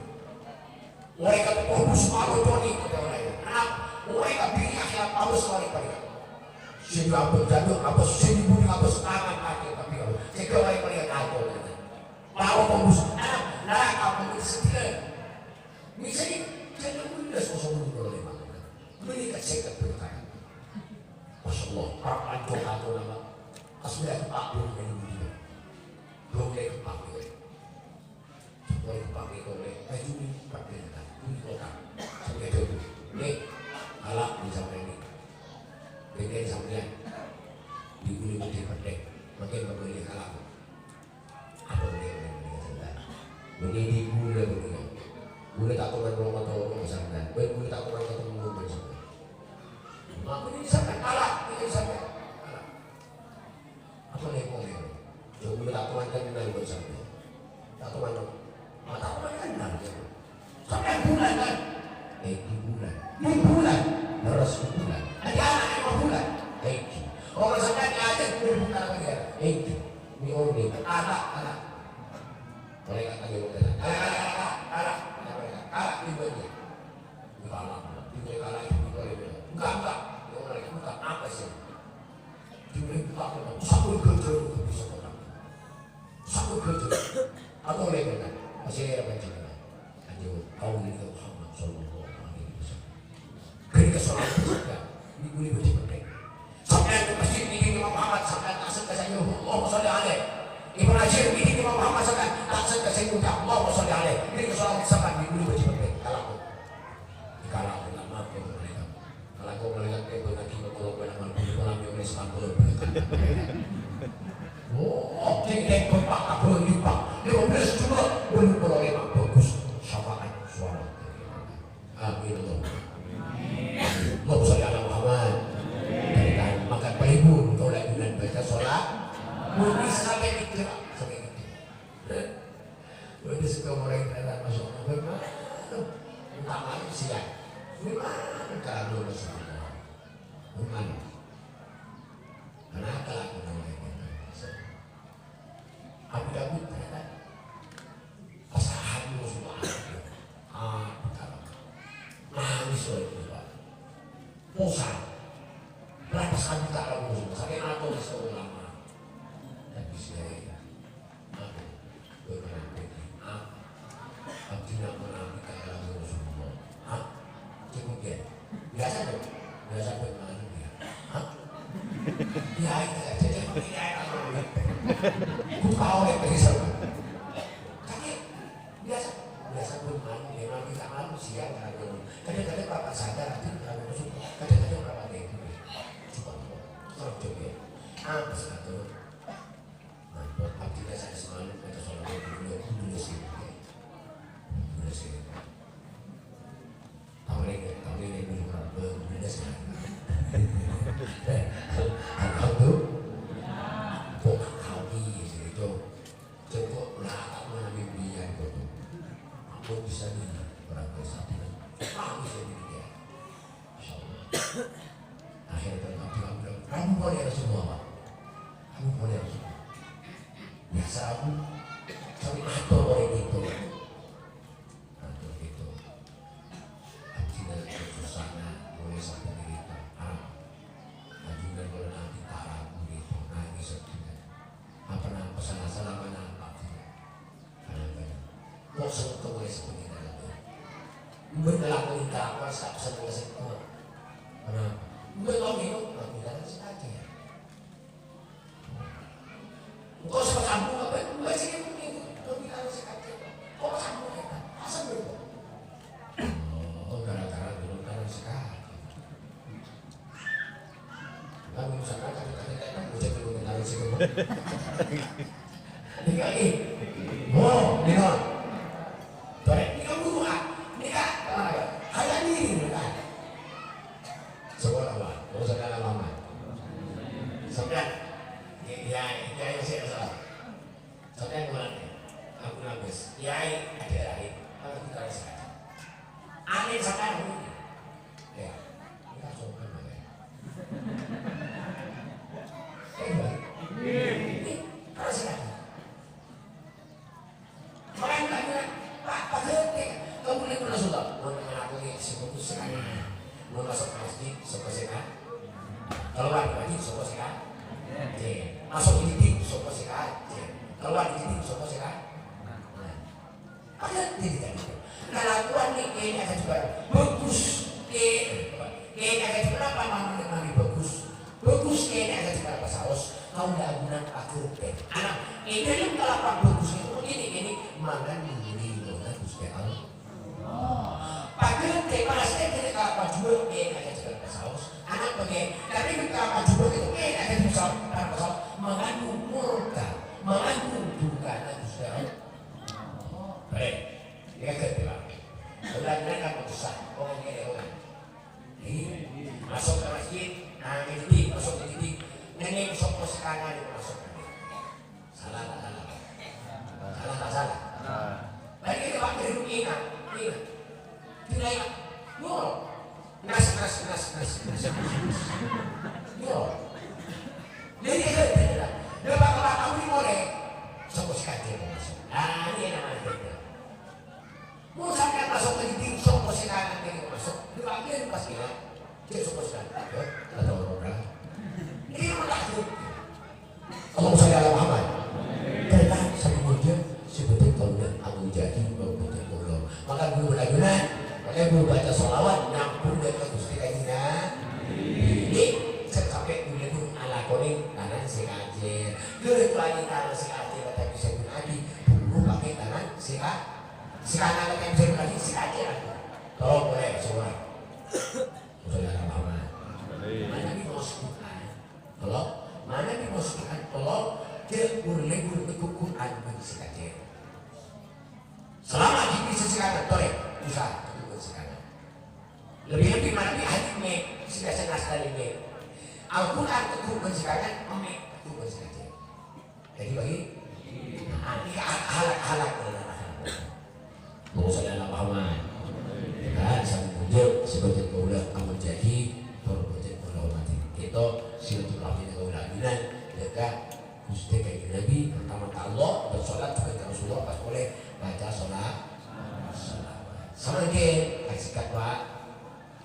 Orèng ka'dinto' bus malu toni ka'dinto' orèng. Kenapa? Orèng ka'dinto' akhirat abâs orèng panèka. Sè abâs jaduk abâs, sè budi abâs, tangan kaki tapi abâs. Sehingga orèng panèka kacau. Malu tobus. Nah, nah, kamu itu sedih. Misalnya, jangan mudah sosok dulu kalau memang. Beri kasih ke berkah. Masya Allah, para pancong atau nama. Asli aku tak boleh main budi. Boleh kepake. Wong pamit oleh, eh, Juli, pamit, Juli kota. Sampai jauh. Nih, kalak di sampai ini. Bengkel sampeyan. Di Juli Putih Perdek. Makin berbeda kalak. Apa boleh orang ini sampai? Ini di Juli, Juli. Juli tak pernah ngomong atau ngomong sampai. Juli tak pernah ketemu ngomong sampai. Aku ini sampai kalak, ini sampai kalak. Apa lè polè? Jhâ' bulâ ta' toman kenal bân sampèyan. Ta' toman. Ma' ta' toman kenal, jhâ'. Sampèyan bulân, kan? Èngghi bulân. Èngghi bulân. Lerres èngghi bulân. Andi' ana' lèma bulân. Èngghi. Orèng sampèyan ngajhâk bulân bulân apa dia? Èngghi. Mè' onèng. Ana', ana'. Malaèkat tanya, "Ana', ana', ana', ana'." Ana', ana', ana'. Ana', ana', ana'. Enggak, enggak. Dia orang lain, bukan. Apa sih? Dia orang bukan. Satu kerja itu bisa orang. Satu kerja. Atau lain kan? Masih ada kerja kan? Ayo, kau ini Muhammad sallallahu alaihi wasallam. Ketika sholat itu sudah, ini boleh baca pakai. Sampai ke masjid ini Imam Muhammad, sampai tak sentuh saya, Allahumma sholli alaih. Ibnu Hajar ini Imam Muhammad, sampai tak sentuh saya, Allahumma sholli alaih. Ini ke sholat sampai ini boleh baca pakai. Kalau Kala' ulama pon mereka. Kala' kok mereka tebak lagi, kalau kena mampu, kolam yang oleh sambal. Oh, oke, tebak, Pak, kabel, Pak. Lima belas juga, belum kalau lima, bagus. Syafaat, suara. Amin, Allah. Allahumma sholli ala Muhammad. Dari makan pelibun, kalau lagi baca sholat. Mungkin sampai tiga, sampai tiga. Wis kok orèng kèra, masya Allah, bagaimana? Utama siang. Bagaimana kalau Rasulullah? Bagaimana? Kenapa laku namanya? Abu Dawud ternyata pasahan Rasulullah. Ah, perkara. Napa Nabi kalawan Rasulullah? Hah? Cek mungkin. Biasa tuh. Biasa tuh malu ya. Hah? Ya, itu aja deh, ya, kalau buka oleh besok. Tapi biasa, biasa tuh malu ya, malu kita malu siang, kalau kadang-kadang Bapak sadar, nanti kalau Rasul, kadang-kadang Bapak kayak gitu. Coba, coba, coba. Apa sih, Pak? Nah, abdhina sakejjhâ' malem, kata salat dulu, dulu sih. Dulu sih. Tahu nih, tahu nih, ini belum berapa, dulu sih. Alhamdulillah. Kok kau iya sih, itu? Coba lah, aku ngambil dia, itu. Aku bisa nih, berapa satu. Aku bisa nih, dia. Masya Allah. Akhirnya Abdullah bilang, "Rabu pole ya Rasulullah, Pak. Rabu pole ya Rasulullah." Biasa aku, tapi atur pole gitu. Atur gitu. Abdhina susana, mulai sampai cerita. Ah, ajunan kalau nanti tak ragu gitu, nangis abdhina. Apa napa salah-salah mana abdhina? Kadang-kadang. Kok sengko wis pengen aja. Mbok ngelakoni kelakuan sak seneng sengko. Kenapa? Mbok tau minum, tapi kadang sengaja. Engko' sapa sambung apa? Mbok sing muni, tapi kadang sengaja. Kok sambung ya? Asam lho. Oh, gara-gara dulu kadang sengaja. Kan misalkan tadi-tadi kan bocah belum menaruh sih, Bang. Ini kali. Oh, ini, Bang. Torè, ini kan guru, ah. Ini kan, ah, ayah ini, kan. Sekolah, Bang. Terus ada lama. Sampai, ya, ya, ya, saya salah. Sampai mulai. Aku nangis. Yai, ada lain. Aku tidak sengaja. Aneh sekarang. Ya. Ini kan sopan, Bang, ya. Eh, Bang. Ini, terus ya. Makanya, Pak, Pak, Pak, kamu lihat Rasulullah. Mau dengar aku nih, sebut sekali. Mau masuk masjid, sebut sekali. Keluar dari masjid, sebut sekali. Masuk di dinding, sebut sekali. Keluar di dinding, sebut sekali. Nah. Padahal diri kan itu. Kalakuan nih, kayaknya ada juga bagus. Kayak, kayaknya ada juga apa, mami, mami bagus. Bagus, kayaknya ada juga apa, saos. Kau nggak guna pakai teh. Anak, ini yang kalakuan bagus itu begini, ini mangan diberi oleh Gusti Allah. Pakai teh, pasti kayaknya kalakuan juga, kayaknya ada juga apa, saos. Anak pakai, tapi kalakuan juga itu, kayaknya ada juga apa, saos. Mengandung murka, mengandung durka Gusti Allah. Baik. Ini kan gede, Pak. Bulan ini kan susah. Oh, ini ya, bulan. Ini masuk ke masjid, nah, ini, masuk ke sini. Ini masuk ke sekarang, ini masuk. Salah, tak salah, Pak? Salah, tak salah? Nah, ini, Pak, ini, ini. Ini, Pak. Nurut. Nas, nas, nas, nas, nas, nas, nas. Yo. Jadi, dia, dia, dia, dia bakal tahu ini boleh. Sapa sè kacè masuk. Nah, ini yang namanya dia. Mau sampai masuk ke dinding, sapa sè kanan ini masuk. Dipanggil pas dia. Dia sapa sè kanan. Ya, ada orang. Ini rumah takut. Allahumma shalli ala Muhammad. Kertas sami mulia, sè penting kaula amun jadi mau baca kaula. Maka guru berlagunan, maka guru baca sholawat, nyampur ka Gusti Kanjeng Nabi. Ini sampai guru itu alakoni tangan sè kacè. Guru itu lagi tangan sè kacè, kata bisa guru Nabi, guru pakai tangan sè ka-, sè kanan kata bisa guru Nabi, sè kacè. Tolong boleh, semua. Sholli ala Muhammad. Mana di Quran? Tolong. Mana di Quran? Tolong. Dia boleh berteguh Quran bagi si kacil. Selama di bisa sekarang, tolong. Bisa teguh sekarang. Lebih-lebih mana di hadis me, si biasa nas tadi me. Al-Quran teguh sekarang, me teguh sekarang. Jadi bagi, ah, ini hal-, halak-halak. Allahumma shalli ala Muhammad. Dan sami mulia, sebagai kaula amun jadi, perbuatan kaula hormati. Kita silaturahmi kaula ajunan, dekat Gusti Kanjeng Nabi, pertama ke Allah, bersolat juga ke Rasulullah, pas boleh baca solat. Sama ke, kasih Pak.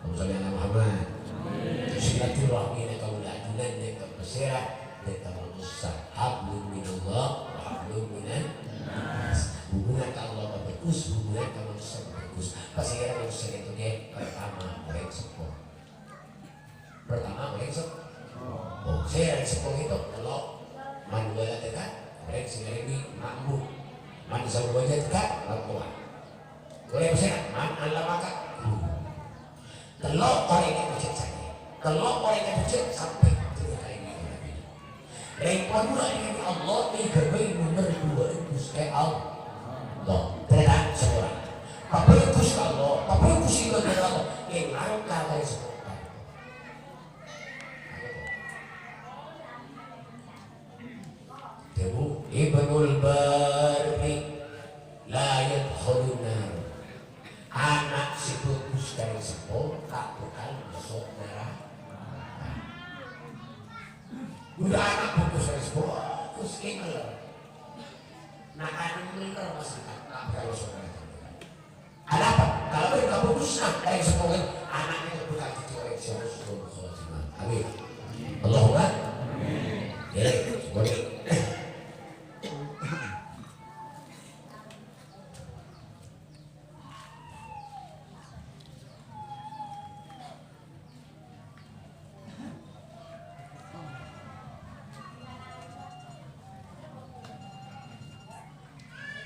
Allahumma shalli ala Muhammad. Silaturahmi nèka kaulâ ajunan nèka pasèra, nèka manusa. Hablum minallah wa hablum minan. Bagus hubungan ka manossa, bagus. Pas kèra manossa itu dia pertama orèng seppo. Pertama orèng seppo. Oh, sè orèng seppo itu tello'. Man walad dekat, orèng sè ngarèmi mambu. Man zawwajadka, orang tua. Orèng sè man allamaka, guru. Tello' orèng ètojjhâ' saja. Tello' orèng ètojjhâ' sampè' duwâ kalè nèka Nabi. Rèng padua nèka Allah èghâbây nomer duwâ Ghustè Allah. Ternyata saporana. Pabagus ka Allah, pabagus ibadah ka Allah. Kèng langka ka rèng seppo. Dhâbu, "Ibnul barri la yadkhulun nar." Ana' sè bagus ka rèng seppo ta' bhâkal maso' naraka. Bhuru ana' bagus ka rèng seppo, bagus kèng ngèller. Na'-kana' ngèller pastè ta', ta' bhâkal maso' naraka. Arapa? Kalau mereka putus, nah, kayak semoga anaknya itu bukan cucu orang yang husnul khotimah. Amin. Allahumma. Ya, boleh.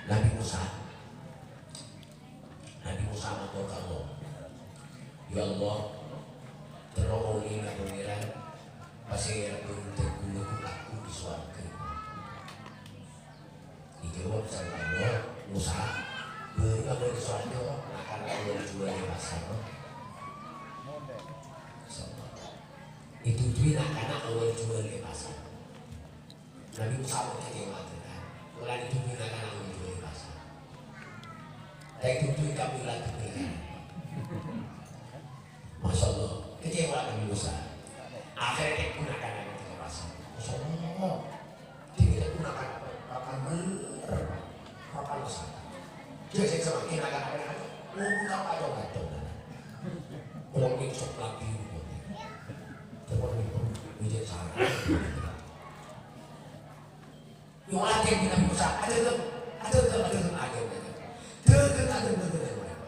Nabi Musa. Nabi Musa mator ka Allah, "Ya Allah, terro ollèna Pangèran, pasèra bhâreng dhâguna ghu-, aku è sowarghâ." Dijawab sareng Allah, "Musa, bhâreng abâli ka sowarghâ, na'-kana' awwâl jhuwâl è pasar." Masya Allah. Ètodhuwi na'-kana' awwâl jhuwâl è pasar. Nabi Musa kècèwa, kan? Polana ètodhuwi na'-kana' awwâl jhuwâl è pasar. Ta' ètodhuwi kabbhi la tebel, kan? Masya Allah, kècèwa Nabi Musa. Akhirnya kèng na'-kana' neng pasar. Masya Allah. Dhina na'-kana' papan bener, Pak. Papan besar. Jadi semakin na'-kana' bener, oh, bukan patung-patung. Kalau ini sok lagi. Coba ini, ini salah. Yo, adhâng bi' Nabi Musa, adhâng, adhâng, adhâng, adhâng, adhâng. Adhâng, adhâng, adhâng, adhâng.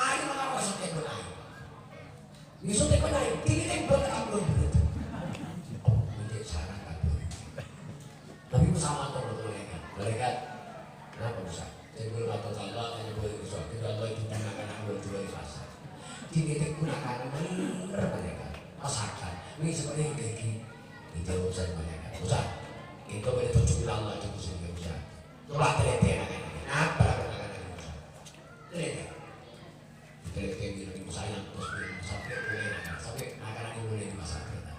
Ayo, mengapa sotek benaik? Ini sotek benaik, ini kan buat apa? Oh, ini salah kabur. Nabi Musa mator ka malaikat. "Malaikat, kenapa Musa?" "Saya belum mator Allah, saya boleh ke sowarghâ. Tapi Allah itu punya anak dua, dua di pasar. Ini teh punya anak bener, malaikat. Masakan. Ini seperti ini, kayak gini." Dijawab sareng malaikat, "Musa, itu boleh tunjukin Allah di musim yang Musa. Coba teliti anak-anak ini. Apa lakukan anak-anak ini, Musa? Teliti." Teliti bi' Nabi Musa, yang terus bi' Nabi Musa, sampai mulai anak-anak, sampai anak-anak ini mulai di pasar kita.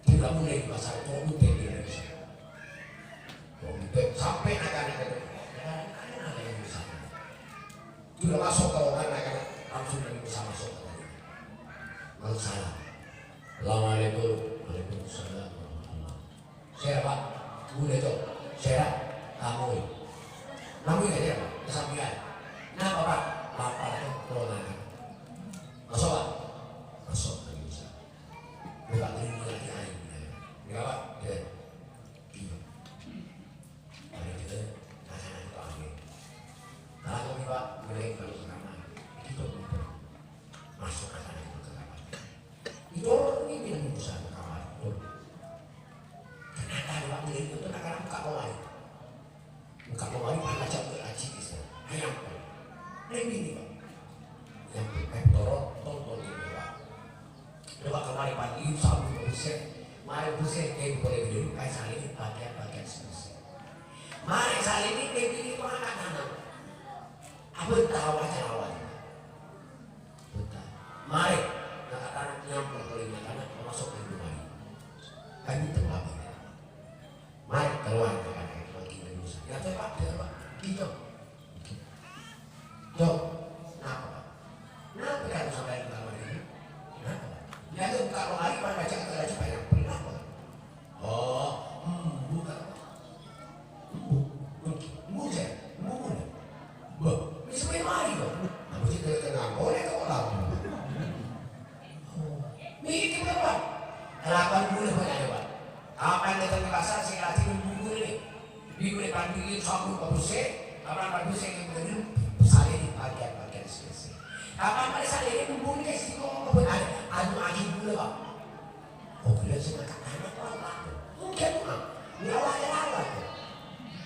Tidak mulai di pasar, kok udah bi' Nabi Musa. Kok udah sampai anak-anak itu. Anak-anak Nabi Musa. Sudah masuk ke ruangan, anak-anak langsung Nabi Musa masuk ke dalam. Langsung salam. "Assalamualaikum." "Waalaikumsalam warahmatullah." "Sèra, Pak?" "Bulâ, Cong." "Sèra?" "Kamoy." "Kamoy aja, Pak. Kesampian." "Napa, Pak?" "Lapar, Cong. Tolong makan." "Masuk, Pak." Masuk, Nabi Musa. Buka dulu lagi air. "Nggak, Pak." "Iya." Iya. Mari kita, "Nah, sana itu ambil." Kalau Pak, boleh kalau sekarang, gitu, gitu. Masuk ke sana itu ke kamar. Itu orang ini yang berusaha ke kamar. Tuh. Ternyata ada waktu itu tuh, anak-anak buka lemari. Buka lemari, mana aja, buka aji, gitu. Ayam. Ini, ini, Pak. Yang bukan torong, tonton ini, Pak. Coba kemarin pagi, sabu bersih. Mari bersih, kayak boleh dulu, kayak saling pakaian-pakaian bersih. Mari saling ini, kayak gini, kok anak-anak. Apa tahu aja lawan? Betul. Mari, anak-anak nyampur ke lima anak, masuk ke rumah. Kan itu apa? Mari keluar ke anak itu lagi dari Musa. Ya, Pak, ya, Pak. Gitu. Dok, napa, Pak? Napa kamu sampai di kamar ini? Napa, Pak? Ya, itu buka lemari, Pak, baca kata-kata banyak. Napa, Pak? Oh, hmm, buka. Embu, embu, embu, saya, embu, embu. Bah, ini sampai mari, Pak. Aku sih kena, kena, boleh kok, Pak. Oh, ini berapa? Delapan puluh banyak, Pak. Kapan datang ke pasar, saya kasih embu, embu ini. Di mulai pagi, sabu, bagus, saya. Kapan padu sè ngèbâdhâ salèrè pakèyan-pakèyan sè, sè. Kapan padu salèrè bumbu nèka sè kobâ, anu, anu, agi ghulâ, Pak. Oh, ghulâ sè ngangkat anak, Pak. Mungkin, Pak. Nyawa ya Allah, Pak.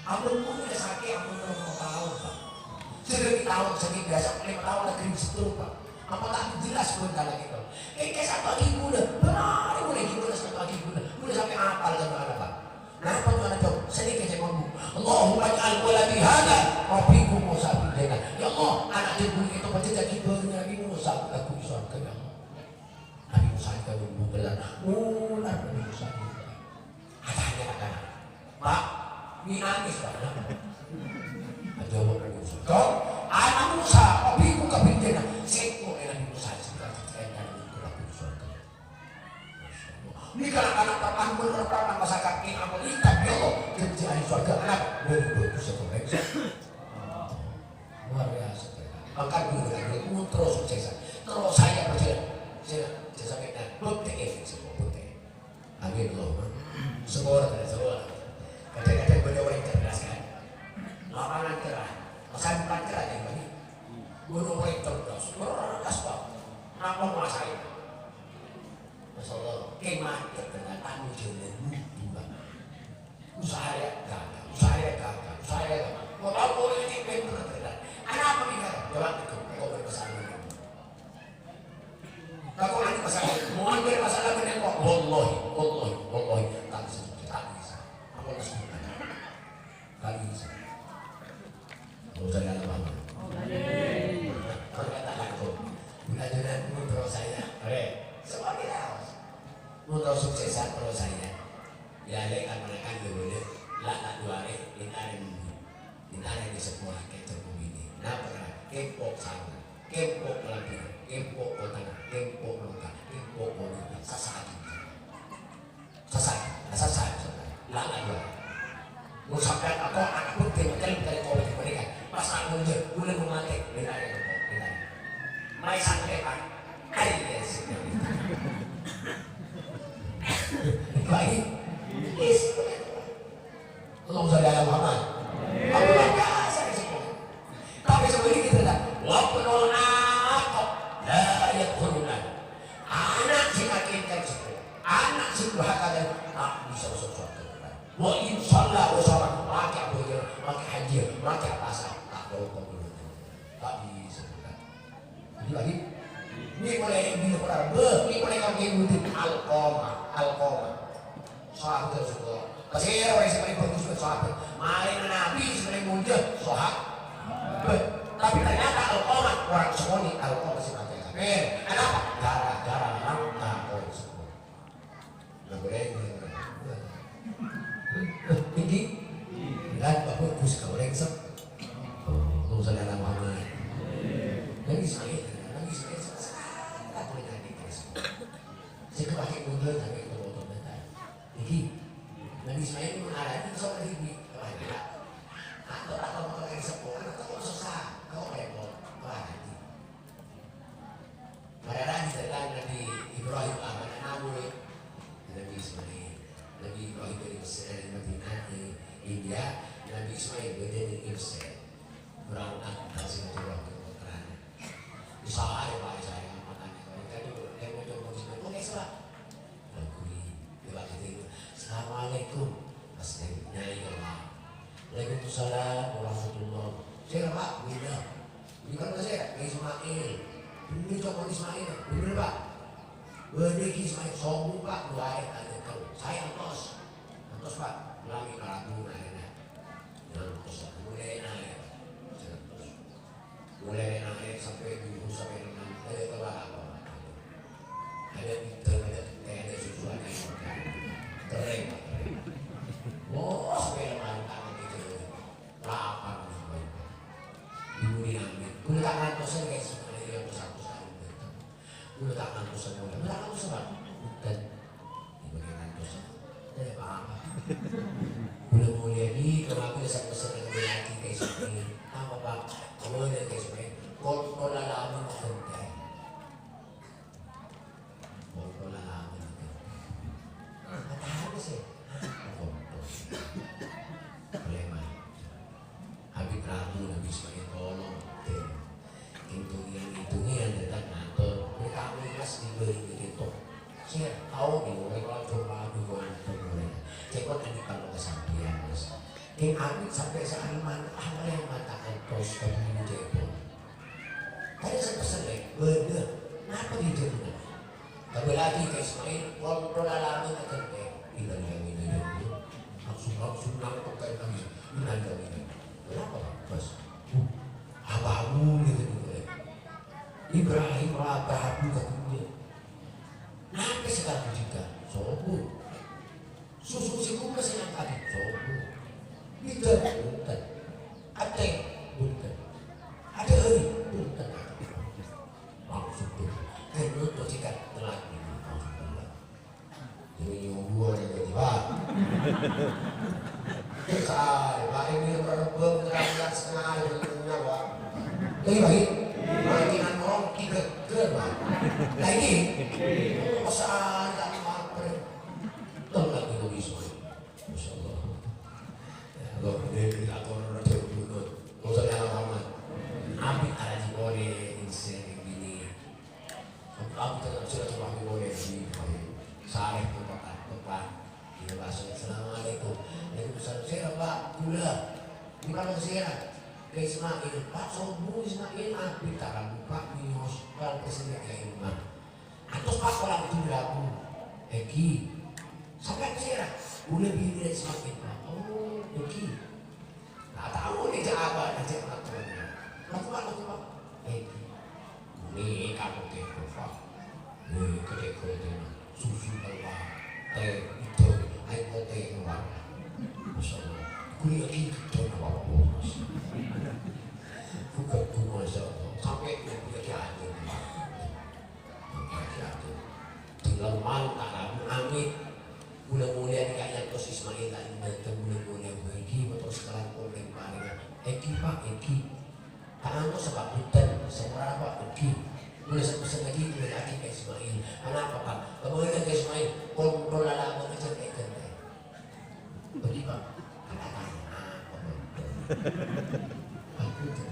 Ampon, bumbu nèka sakè', ampon, lima taon, Pak. Sè lima taon, sakè' biyasa, lima taon lagi stroke, Pak. Apa ta' jelas pon kala gitu. Kèng sapa agi ghulâ, bârâmma ghulâ, agi ghulâ sapa agi ghulâ. Ghulâ sampè' apal ka mana, Pak. Napa do'ana, Cong? Sanèka sè mambu. Allahumma ij'al waladi hadza rafiqa Musa fil jannah. Ya Allah, ana' jârèya ghulâ kèto padâ dhâddhi bhâreng Nabi Musa lagghu è sowarghâ, ya Allah. Nabi Musa èkaghâbây ghellâr. Ghellâr Nabi Musa. Atanya ka ana'. Pak, mi nangis, Pak. Ajâwâb Nabi Musa. Cong, ana' Musa, rafiquka fil jannah. Sèngko' Nabi Musa, sèngko' lagghu è sowarghâ. Nèka na'-kana' papan bener papan masakat kèng ampon èntar, ya Allah, kerja ahli surga, anak, bener bagus ya, Bang. Luar biasa. Mangkana dulu, dulu, terus sukses. Terus saya percaya. Saya, saya sampai dan bukti ini semua bukti. Amin, Allahumma. Semua orang, semua orang. Kadang-kadang beliau orang cerdas, kan? Lapangan cerah. Masa depan cerah, kan, Bang? Guru murid cerdas. Cerdas, Pak. Apa menguasai? Masyaallah, kèng macet dengan tamu jânan buntu, Pak. Usaha ya gagal, usaha ya gagal, usaha ya gagal. Mau tahu mau ini pinter, pinter. Ada apa nih, Kak? Coba itu, kok berpesan ini? Kok ada masalah? Mau ambil masalah benar kok? Wallahi, wallahi, wallahi, tak bisa, tak bisa. Aku harus bukan. Kali ini. Allahumma shalli ala Muhammad. Amin. Ternyata langsung. Bila jenengan pun terus saya. Oke. Semua kita harus. Mun tao suksèsan terro saè. Yâ, lè', kan-manakan ghâbâyâ. La ta' duwâ arè, èntarè minggu. Èntarè nèsep mola kècèp binè. Napa kèra? Kempo' sarungan, kempo' kalambhina, kempo' kotana, kempo' nongka, kempo' ponapa. Sasa'at. Sasa'at. Sasa'at. La ta' duwâ arè. Mon sampèyan ako'an abhâktè macellep ka rèng-orèng ghâpanèka, pas amonja, bulâ mon matè, bhender, bhender. Maè santrè, Pak. Ai, ya, sih. Baik. Is. Allahumma shalli ala Muhammad. Abu Bakar, saya sebut. Tapè sabâligghâ, wabnul aq la yadkhulun nar. Ana' sè kakèncan seppo, ana' sè durhaka, ta' bisa maso' sowarghâ. Wa in shalla wa shama, makè abhâjâng, makè hajjiyâ, makè apasa, ta' tao kabulâna. Ta' bisa, Ustaz. Lagi-lagi, ini mulai, ini mulai, beuh, ini mulai kamu ngikutin Alqamah, Alqamah. Sahabat Rasulullah. Pasèra orèng sè palèng bhâghus bân sahabat? Marèna Nabi sè palèng molja, sahabat. Tapè ternyata Alqamah, orèng sè molja Alqamah sè matè. Amin. Kenapa? Gara-gara langka orèng sè molja. Nah, boleh. Tinggi. Dan bagus ka orèng sè. Oh, Allahumma shalli ala Muhammad. Nabi Ismail, Nabi Ismail, sangat terjadi. Sè kapakè mundur sampai ke bawah pembatas. Iki, Nabi Ismail mengalami soal ini. Wah, gila. Atau, atau mau pakai sekolah, atau mau susah, kau repot. Wah, ini. Padahal di dalam Nabi Ibrahim, apa namanya? Nabi Ismail. Nabi Ibrahim dari Mesir, dari Madinah, dari India. Nabi Ismail dari Mesir. Berangkat dari Mesir, ke kotanya. Usaha ya, Pak, usaha ya, makanya. Kalau kita dulu, dia mau coba sini, oke, serah. Lagu ini, dia pakai itu. "Assalamualaikum." Pas dia nyanyi, ya, Pak. "Waalaikumsalam warahmatullah." "Saya, Pak, beda." "Bukan saya, Pak Ismail." "Bener, Cok, Ismail." "Bener, Pak." "Bener, Ismail. Sombong, Pak. Dua ayat aja, Pak. Saya ngantos." "Ngantos, Pak." Ulangi lagu, akhirnya. "Ngantos, Pak." Mulai nangis. "Ngantos." Mulai nangis sampai dulu, sampai enam, eh, coba apa? Ada pizza, ada teh, ada susu, ada yang makan. Kering, kering. Oh, sampai malam tangan itu. Lapar, lapar. Dulu di Amin. Gue tak ngantos, guys, sebenarnya yang pesan-pesan itu. Gue tak ngantos, semuanya. Gue tak ngantos, Pak. Bukan. Dibagi ngantos. Tidak apa-apa. Bulan mulia ini, kalau aku bisa pesen yang lagi kayak sini. Apa, Pak? Kamu ada kayak sini. Kontrol alamin konten. Kontrol alamin konten. Kata apa sih? Kontrol. Preman. Habib Rabu Ismail tolong, Dèn. Hitung-hitung, hitung-hitung, dâteng ngator. Bâri' kamu ikhlas dibâli begitu. Saya tahu nih, orang kalau cuma dua itu mulai. Cekot ini kalau kesampean, Mas. Kèng abit sampai sa'at man, apa yang mata entos ke bulu cekot? Tadi saya pesen, eh, bâdâ. Kenapa gitu, benar? Kembali lagi ke Ismail, kontrol alamnya kan, eh, innalillahi wa inna ilaihi raji'un. Langsung, langsung nangkep kayak tadi. Innalillahi wa inna ilaihi raji'un. Kenapa, Mas? Uh, apa kamu gitu, gitu, eh? Ibrahim, apa kamu katanya? Napa sè kamu jhâ'? Sobu. Susu sè bungkes sè nangkadhi, sobu. Bidhâk, bhunten. Atè, bhunten. Adhâri, bhunten. Langsung tuh. Kan nonton singkat telat ini. Jadi nyubuh ada jadi, Pak. Besar, Pak, ini merebut, terang-terang setengah hari, Pak. Lagi, Pak, ini. Makin ngomong, kita geger, Pak. Lagi. Besar, tak apa. Tengah itu bisa. Masya Allah. Ya, Allah, ini kita atur aja dulu. Nggak usah nyala Muhammad. Abi aji pole insya ini. Aku tetap silaturahmi pole di Saleh tempat tempat. Dia masuk, "Assalamualaikum." "Waalaikumsalam." "Sera, Pak, gula." "Di mana sera?" "Ke Ismail." "Pak, sobu Ismail." "Abi tarang, Pak, mios." Kalau kesini ya, Imam. Atos, Pak, orang itu rabu. Egi. Sampai sera. Gula bini Ismail, Pak. Oh, Egi. Nggak tahu nih, cak apa, cak apa. Laku, Pak, laku, Pak. Egi. Ini kamu teko, Pak. Ini keteko itu. Susu keluar. Teh, itu. Air putih keluar. Masya Allah. Kuliah gitu, apa-apa, Mas. Bukan, Masya Allah. Sampai kuliah diajar, Pak. Mangkana jatuh. Dileman tak rabu amit. Mula-mula ini kaya tos Ismail tak indah. Mula-mula gue iki, terus sekarang pun yang paling. Egi, Pak, egi. Tak anu sebab buten, semua apa, egi. Mula satu lagi, mula lagi ke Ismail. Kenapa, Pak? Kembali ke Ismail. Kontrol alam aja kayak gini. Bagi, Pak, kata-kata apa, Pak? Aku tuh.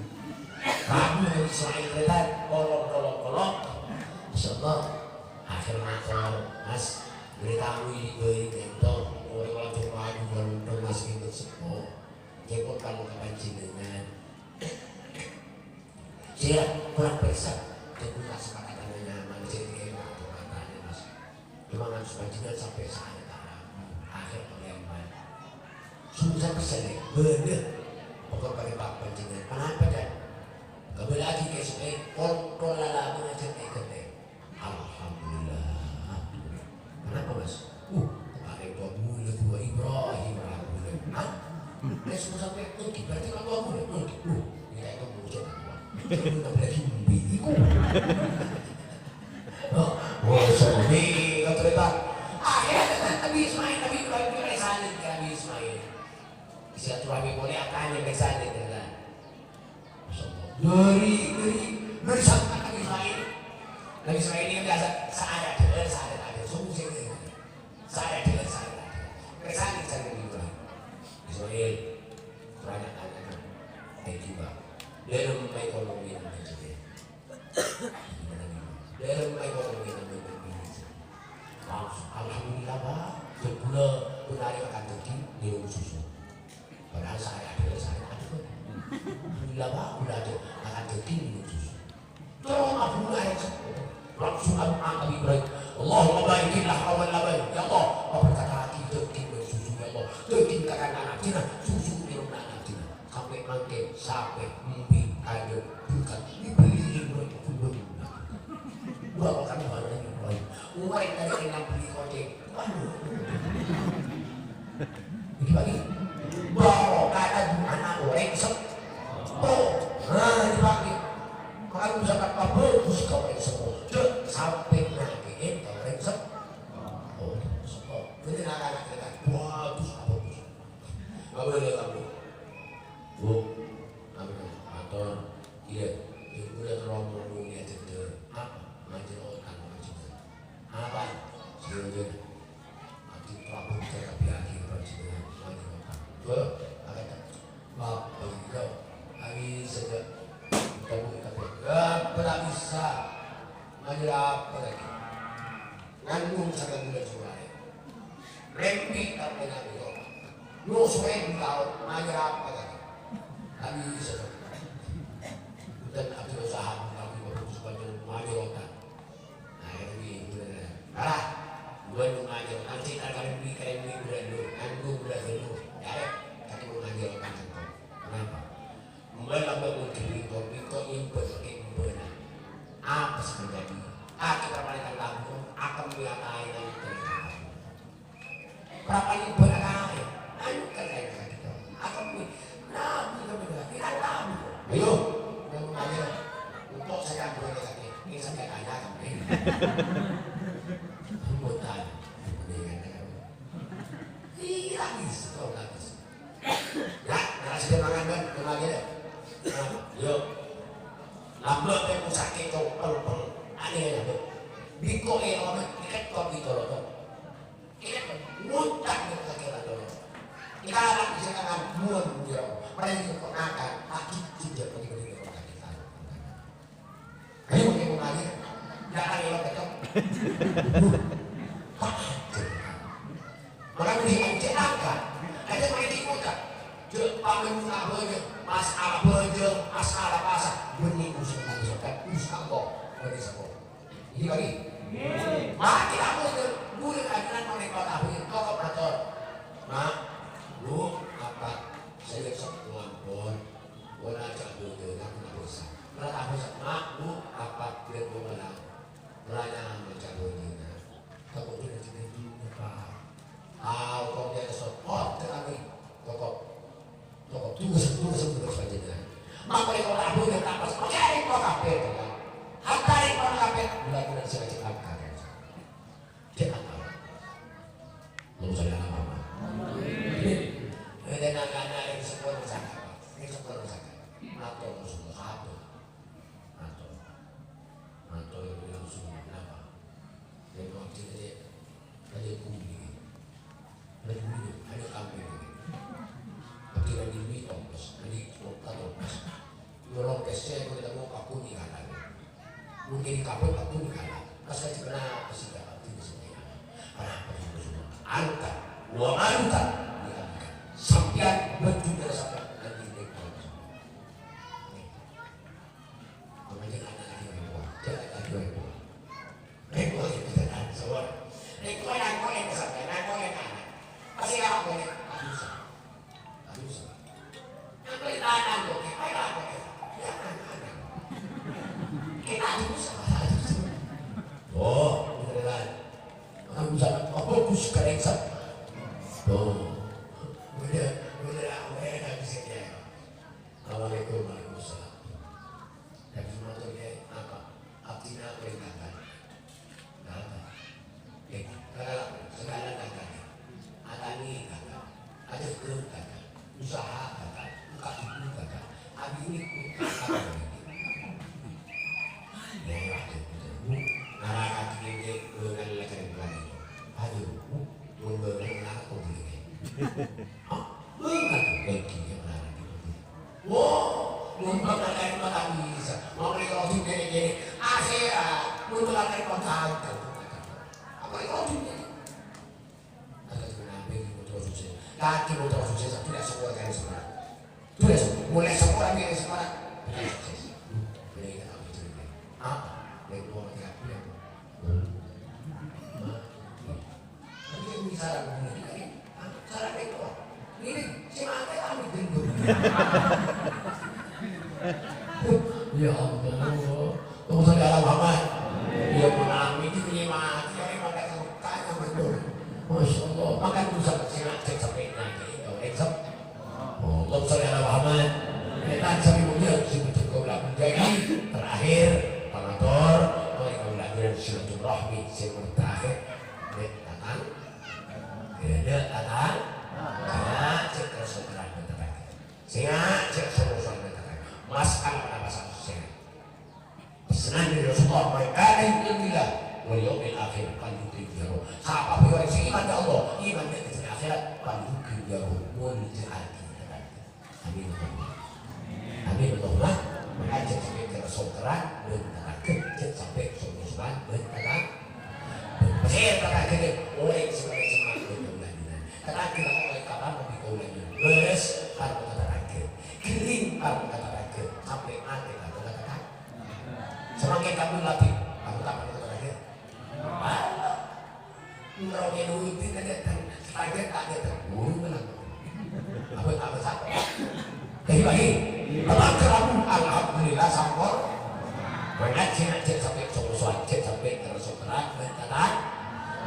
Kamu yang Ismail Retan, kolok, kolok, kolok. Insyaallah, akhir mator, Mas, beritahu ini, beri bento. Orang-orang cuma adu, orang Mas, itu sepo. Jemput kamu ke pancingan. Saya kurang periksa. Jemput kasih kata-katanya, manusia ini enak, tuh, katanya, Mas. Cuma kan panjhennengan sampè' saè ta' rabu, akhèr pangèman. Sungguh sampè' sènè', bâdâ. Pokok kali pa-, panjhennengan. Kenapa, Dad? Kembali lagi ke sini, kontrol lalaman aja kayak gede. Alhamdulillah. Kenapa, Mas? Uh, kemarin gua mulai gua Ibrahim, Ibrahim. Hah? Terus gua sampai, "Oke, berarti kalau gua mulai, oke." Uh, ini kayak gua mau coba. Coba lagi mimpi. Oh, oh, sorry. Nggak terlibat. Akhirnya kan Nabi Ismail, Nabi Ibrahim itu naik salib ke Nabi Ismail. Silaturahmi boleh apa aja naik salib, ya kan? Masya Allah. Dari, dari, dari sana Nabi Ismail. Nabi Ismail ini kan biasa, seadanya, seadanya, sungguh sih. Seadanya, seadanya. Naik salib, salib Nabi Ibrahim. Ismail, banyak tanya kan? Thank you, Pak. Dia nang ekonomi yang macam dia. Dalam ekonomi yang berbeda. Langsung, "Alhamdulillah, Pak. Sebulan berlari akan tinggi, minum susu." Padahal saya ada, saya ada. "Alhamdulillah, Pak, udah ada akan tinggi, minum susu." Terus Abu Lahab langsung Abu Nabi Ibrahim. "Allahumma barik lana wa labaik." Ya Allah, apa kata lagi daging dan susu, ya Allah. Daging kakan anak zina, susu minum anak zina. Sampai mangkèn, sampai mimpi, ada bukan dibeli oleh gubernur. Bawa kan barang yang baik. Mulai dari yang beli kocek. Waduh. Ini pagi. Bawa kata gimana orang sepo. Nah, ini pagi. Makanya bisa tak bagus kau orang sepo. Dek, sampai nyakitin kau orang sepo. Oh, sepo. Ini anak-anak kita. Bagus, bagus. Apa boleh kamu? Bu, kami mator, iya, ibu udah terlalu mulia cedera. Apa? Ngajar otak ngajar. Apa? Sehingga nanti pelabuhan ke Saja. Kamu kata, "Apa tak bisa?" Maju apa lagi? Nganggung sareng bulan Jumat. Rembi tak pernah belok. Nyusuin kau, maju apa lagi? Kami bisa. Dan aku usaha, kami bagus pada maju otak. Nah, ini bener. Parah. Bulan maju, nanti tak kalian beli, kalian beli bulan dulu. Nganggung bulan dulu. Ya, tapi mau maju otak. Kenapa? Mbala bâ'na dhâri engko', engko' nyembâ ka embâna. Apa sè terjadi? Kakè prapalèna tabung, akemmè ataè nangèng terjadi. Prapalèna embâna kaè, ayo ka kaè kakè. Akemmè, nabi ka embâna, kita tabu. Ayo, yang ayo. Untuk saya boleh lagi, ini saya kaya akemmè. Bukan. Iya, lagi, sekolah lagi. Ya, nangès dhâ' mangan, Bân, kembali deh. Nah, yo. Lambâ' tempo sakè' to, pel-pel. Anè ya, Bân. Biko e, Bân, iket to, biko lo, to. Iket, ngutak, ngutak, ngutak, to. Kita akan bisa tangan, buang, buang. Mereka juga makan, lagi tidak, lagi tidak, lagi tidak. Ayo, ayo, ayo. Jangan lewat, betul. Maka budi aja angka. Aja main di kota. Jek pangan abahnya, masalah baju, masalah pasar. Benih musim tadi, kan? Insya Allah. Benih semua. Ini lagi. Mati aku, bulan ajaran paling kota, bulan kokok motor. Mak, Bu, apa? Saya sok keluar, Bun. Wala ca'buduna kena dosa. Wala ta'budu, Mak, Bu, apa dia mau malam? Wala nyaman ca'buduna. Takut dia jadi dunia, Pak. Tahu kok dia support ke kami. Toko, toko, tunggu, tunggu, tunggu, selanjutnya. Maka dia kalau ta'buduna, tak pas, pakai hari kau kafir, kan? Hatta hari kau kafir, bulan-bulan saya cakap kafir. Cek apa? Allahumma sholli ala Muhammad. Amin. Enten anak-anak yang sekolah sana, yang sekolah sana. Matur Rasulullah apa? Matur. Matur Rasulullah apa? Yang waktu itu, ada bumi. Ada bumi, ada kambing. Tapi lagi bumi tombos, ada kota tombos. Nyolong kese, kok kita mau paku di kanan. Mungkin kabut aku di kanan. Pas saya kenal, pasti dapat itu semuanya. Kenapa itu semua? Anta, wa anta, di Anta. Sampeyan betul sampai nanti di Anta. Makanya anak lagi orang tua, jangan lagi orang tua. Orang tua itu jangan soal. Orang tua yang kau yang sampai, orang tua yang anak. Pasti orang tua yang susah. Aduh, salah. Yang perintahkan tuh, kita yang apa ya? Kita aduh, salah, aduh, salah. Oh, beneran. Orang bisa, oh, bagus, keren, salah. Oh. Udah, udah, udah, udah, bisa ya. Assalamualaikum, waalaikumsalam. Tapi maksudnya apa? Abdina perintahkan. Nah, eh, kalau segala gagal, atani gagal, ada gagal, usaha gagal, buka pintu gagal, abis ini gagal. Ya, ya, ya, ya. Ngarang hati ini, bukan lagi lagi. Aduh, bukan aku dulu. Hah? Bukan, bukan, bukan. Wo, mun bakal ka'dinto ta' bisa. Mon rèya odi kènè-kènè. Akhèrat, mun bakal ka'dinto ta' bisa. Apa rèya odi kènè? Kata Nabi, putra suci. Kaki putra suci, satu tidak sekolah kali sekolah. Tidak sekolah. Mulai sekolah, dia sekolah. Tidak sukses. Boleh kita tahu itu. Apa? Yang dua, tiga, tiga. Hah? Tapi ini saran, saran itu. Ini, si mati kami gendut. Ya Allah. Allahumma sholli ala Muhammad. Ya pun amin, ini mati, ya, ini mati, tanya betul. Masya Allah. Makan dosa, si mati, sampai nanti, ya, exam. Allahumma sholli ala Muhammad. Kita sami mulia, sing betul kau bilang menjadi terakhir, pamator, mari kau bilang dengan silaturahmi, sing terakhir. Nek datang, ya, nek datang, ya, cek terus terang, datang. Sehingga cek terus terang, datang. Mas, apa nama satu sehat? Pesanan dari Rasulullah, "Man kana yu'minu billahi wal yaumil akhir falyukrim jarahu." Sapa pon orèng sè iman ka Allah, iman ka hari akhirat, falyukrim jarahu, mulja'aghi. Amin. Amin. Bân tatangghâ, jhâ' sampè' so-ngosowan bân tatang-, bân tatangghâ, orèng sè palèng semma' bân kaulâ jhughân. Tatangghâ la ollè kapan mabit kaulâ jhughân. Bâs, parlo ka tatangghâ. Ghering, parlo ka tatangghâ. Sampè' matè, parlo ka tatangghâ. Samangkèn kabbhi latè, parlo ta' parlo ka tatangghâ? Parlo. Noro' ngenuti ka dâteng, ka dâteng, ka dâteng. Buru ngelang. Apa, apa, apa? Jadi, bagi. Teman kerabu, alhamdulillah, sampor. Ngaji, ngaji, sampè' so-ngosowan, sampè' terus berat, berat.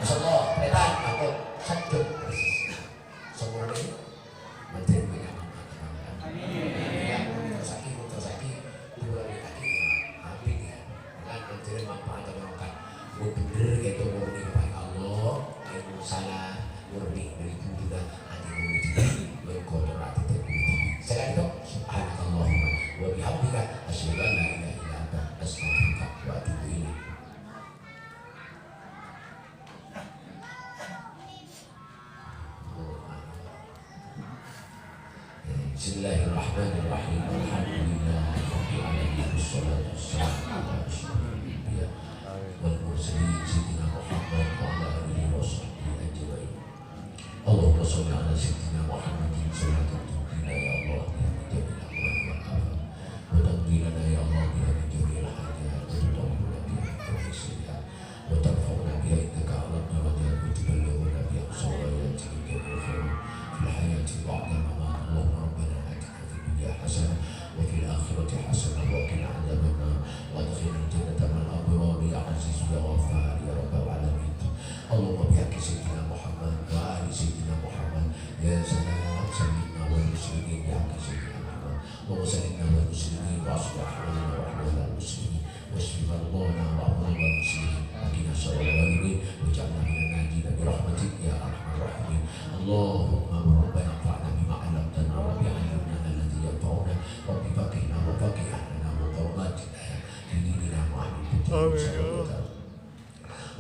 Masya Allah, berat, ampun. Sejuk, persis. Sampurna ini. Menteri punya manfaat. Amin. Ya, terus lagi, terus lagi. Dua kali lagi, habis ya. Kan menteri manfaat, kan? Bener gitu, murni kepada Allah, ilmu salah, murni dari Buddha, hati murni diri, mengkotor hati dan diri. Sekali itu, subhanakallahumma wa bihamdika, asyhadu an la ilaha illa anta, astaghfiruka wa atubu ilaik. Bismillahirrahmanirrahim. Alhamdulillahirabbil alamin. Wassalatu wassalamu ala asyrafil anbiya wal mursalin, sayyidina Muhammad wa ala alihi wa sahbihi ajmain. Allahumma shalli ala sayyidina Muhammadin salatan tunjina ya Allah biha min jami'il amrad wal afat. Wa taqdi lana ya Allah biha min jami'il hajat. Wa tutahhiruna biha min kulli sayyi'at. وترفعنا بها عندك أعلى الدرجات وتبلغنا بها أقصى الغايات من جميع الخيرات في الحياة وبعد الممات. اللهم ربنا آتنا في الدنيا حسنة وفي الآخرة حسنة وقنا عذاب النار وأدخلنا الجنة مع الأبرار يا عزيز يا غفار يا رب العالمين. اللهم بحق سيدنا محمد وآل سيدنا محمد يا سلام سلمنا والمسلمين بحق سيدنا محمد. اللهم سلمنا والمسلمين وأصلح أحوالنا وأحوال المسلمين. واشف مرضانا ومرضى المسلمين وقنا شر الظالمين واجعلنا من الناجين برحمتك يا أرحم الراحمين. اللهم ربنا انفعنا بما علمتنا، رب علمنا الذي ينفعنا، رب فقهنا وفقه أهلنا وقرباتنا في ديننا وأهل الدنيا. آمين.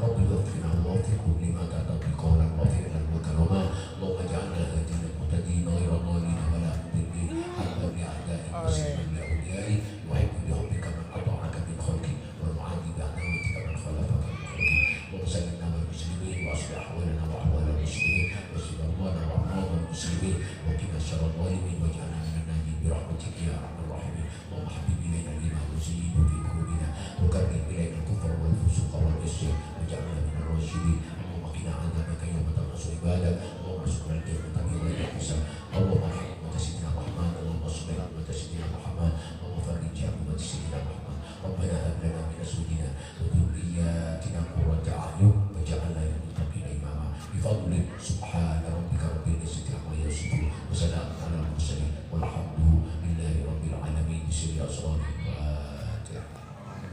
رب وفقنا ووفقهم لما ترضى به قولا وفعلا وكرما. اللهم اجعلنا هادين مهتدين غير ضالين ولا مضلين، حربا لأعدائك وسلما لأوليائك، نحب بحبك من أطاعك من خلقك ونعادي بعداوتك من خالفك من خلقك. اللهم سلمنا والمسلمين وأصلح أحوالنا وأحوال المسلمين واشف مرضانا ومرضى المسلمين وقنا شر الظالمين واجعلنا من الناجين برحمتك يا أرحم الراحمين. اللهم حبب إلينا الإيمان وزينه في قلوبنا وكره إلينا الكفر والفسوق والعصيان واجعلنا من الراشدين. اللهم قنا عذابك يوم تبعث عبادك. اللهم ارزقنا الجنة بغير حساب. اللهم ارحم أمة سيدنا محمد. اللهم اصلح أمة سيدنا محمد. اللهم فرج هم أمة سيدنا محمد. ربنا هب لنا من أزواجنا وذرياتنا قرة أعين واجعلنا للمتقين إماما. بفضلك سبحان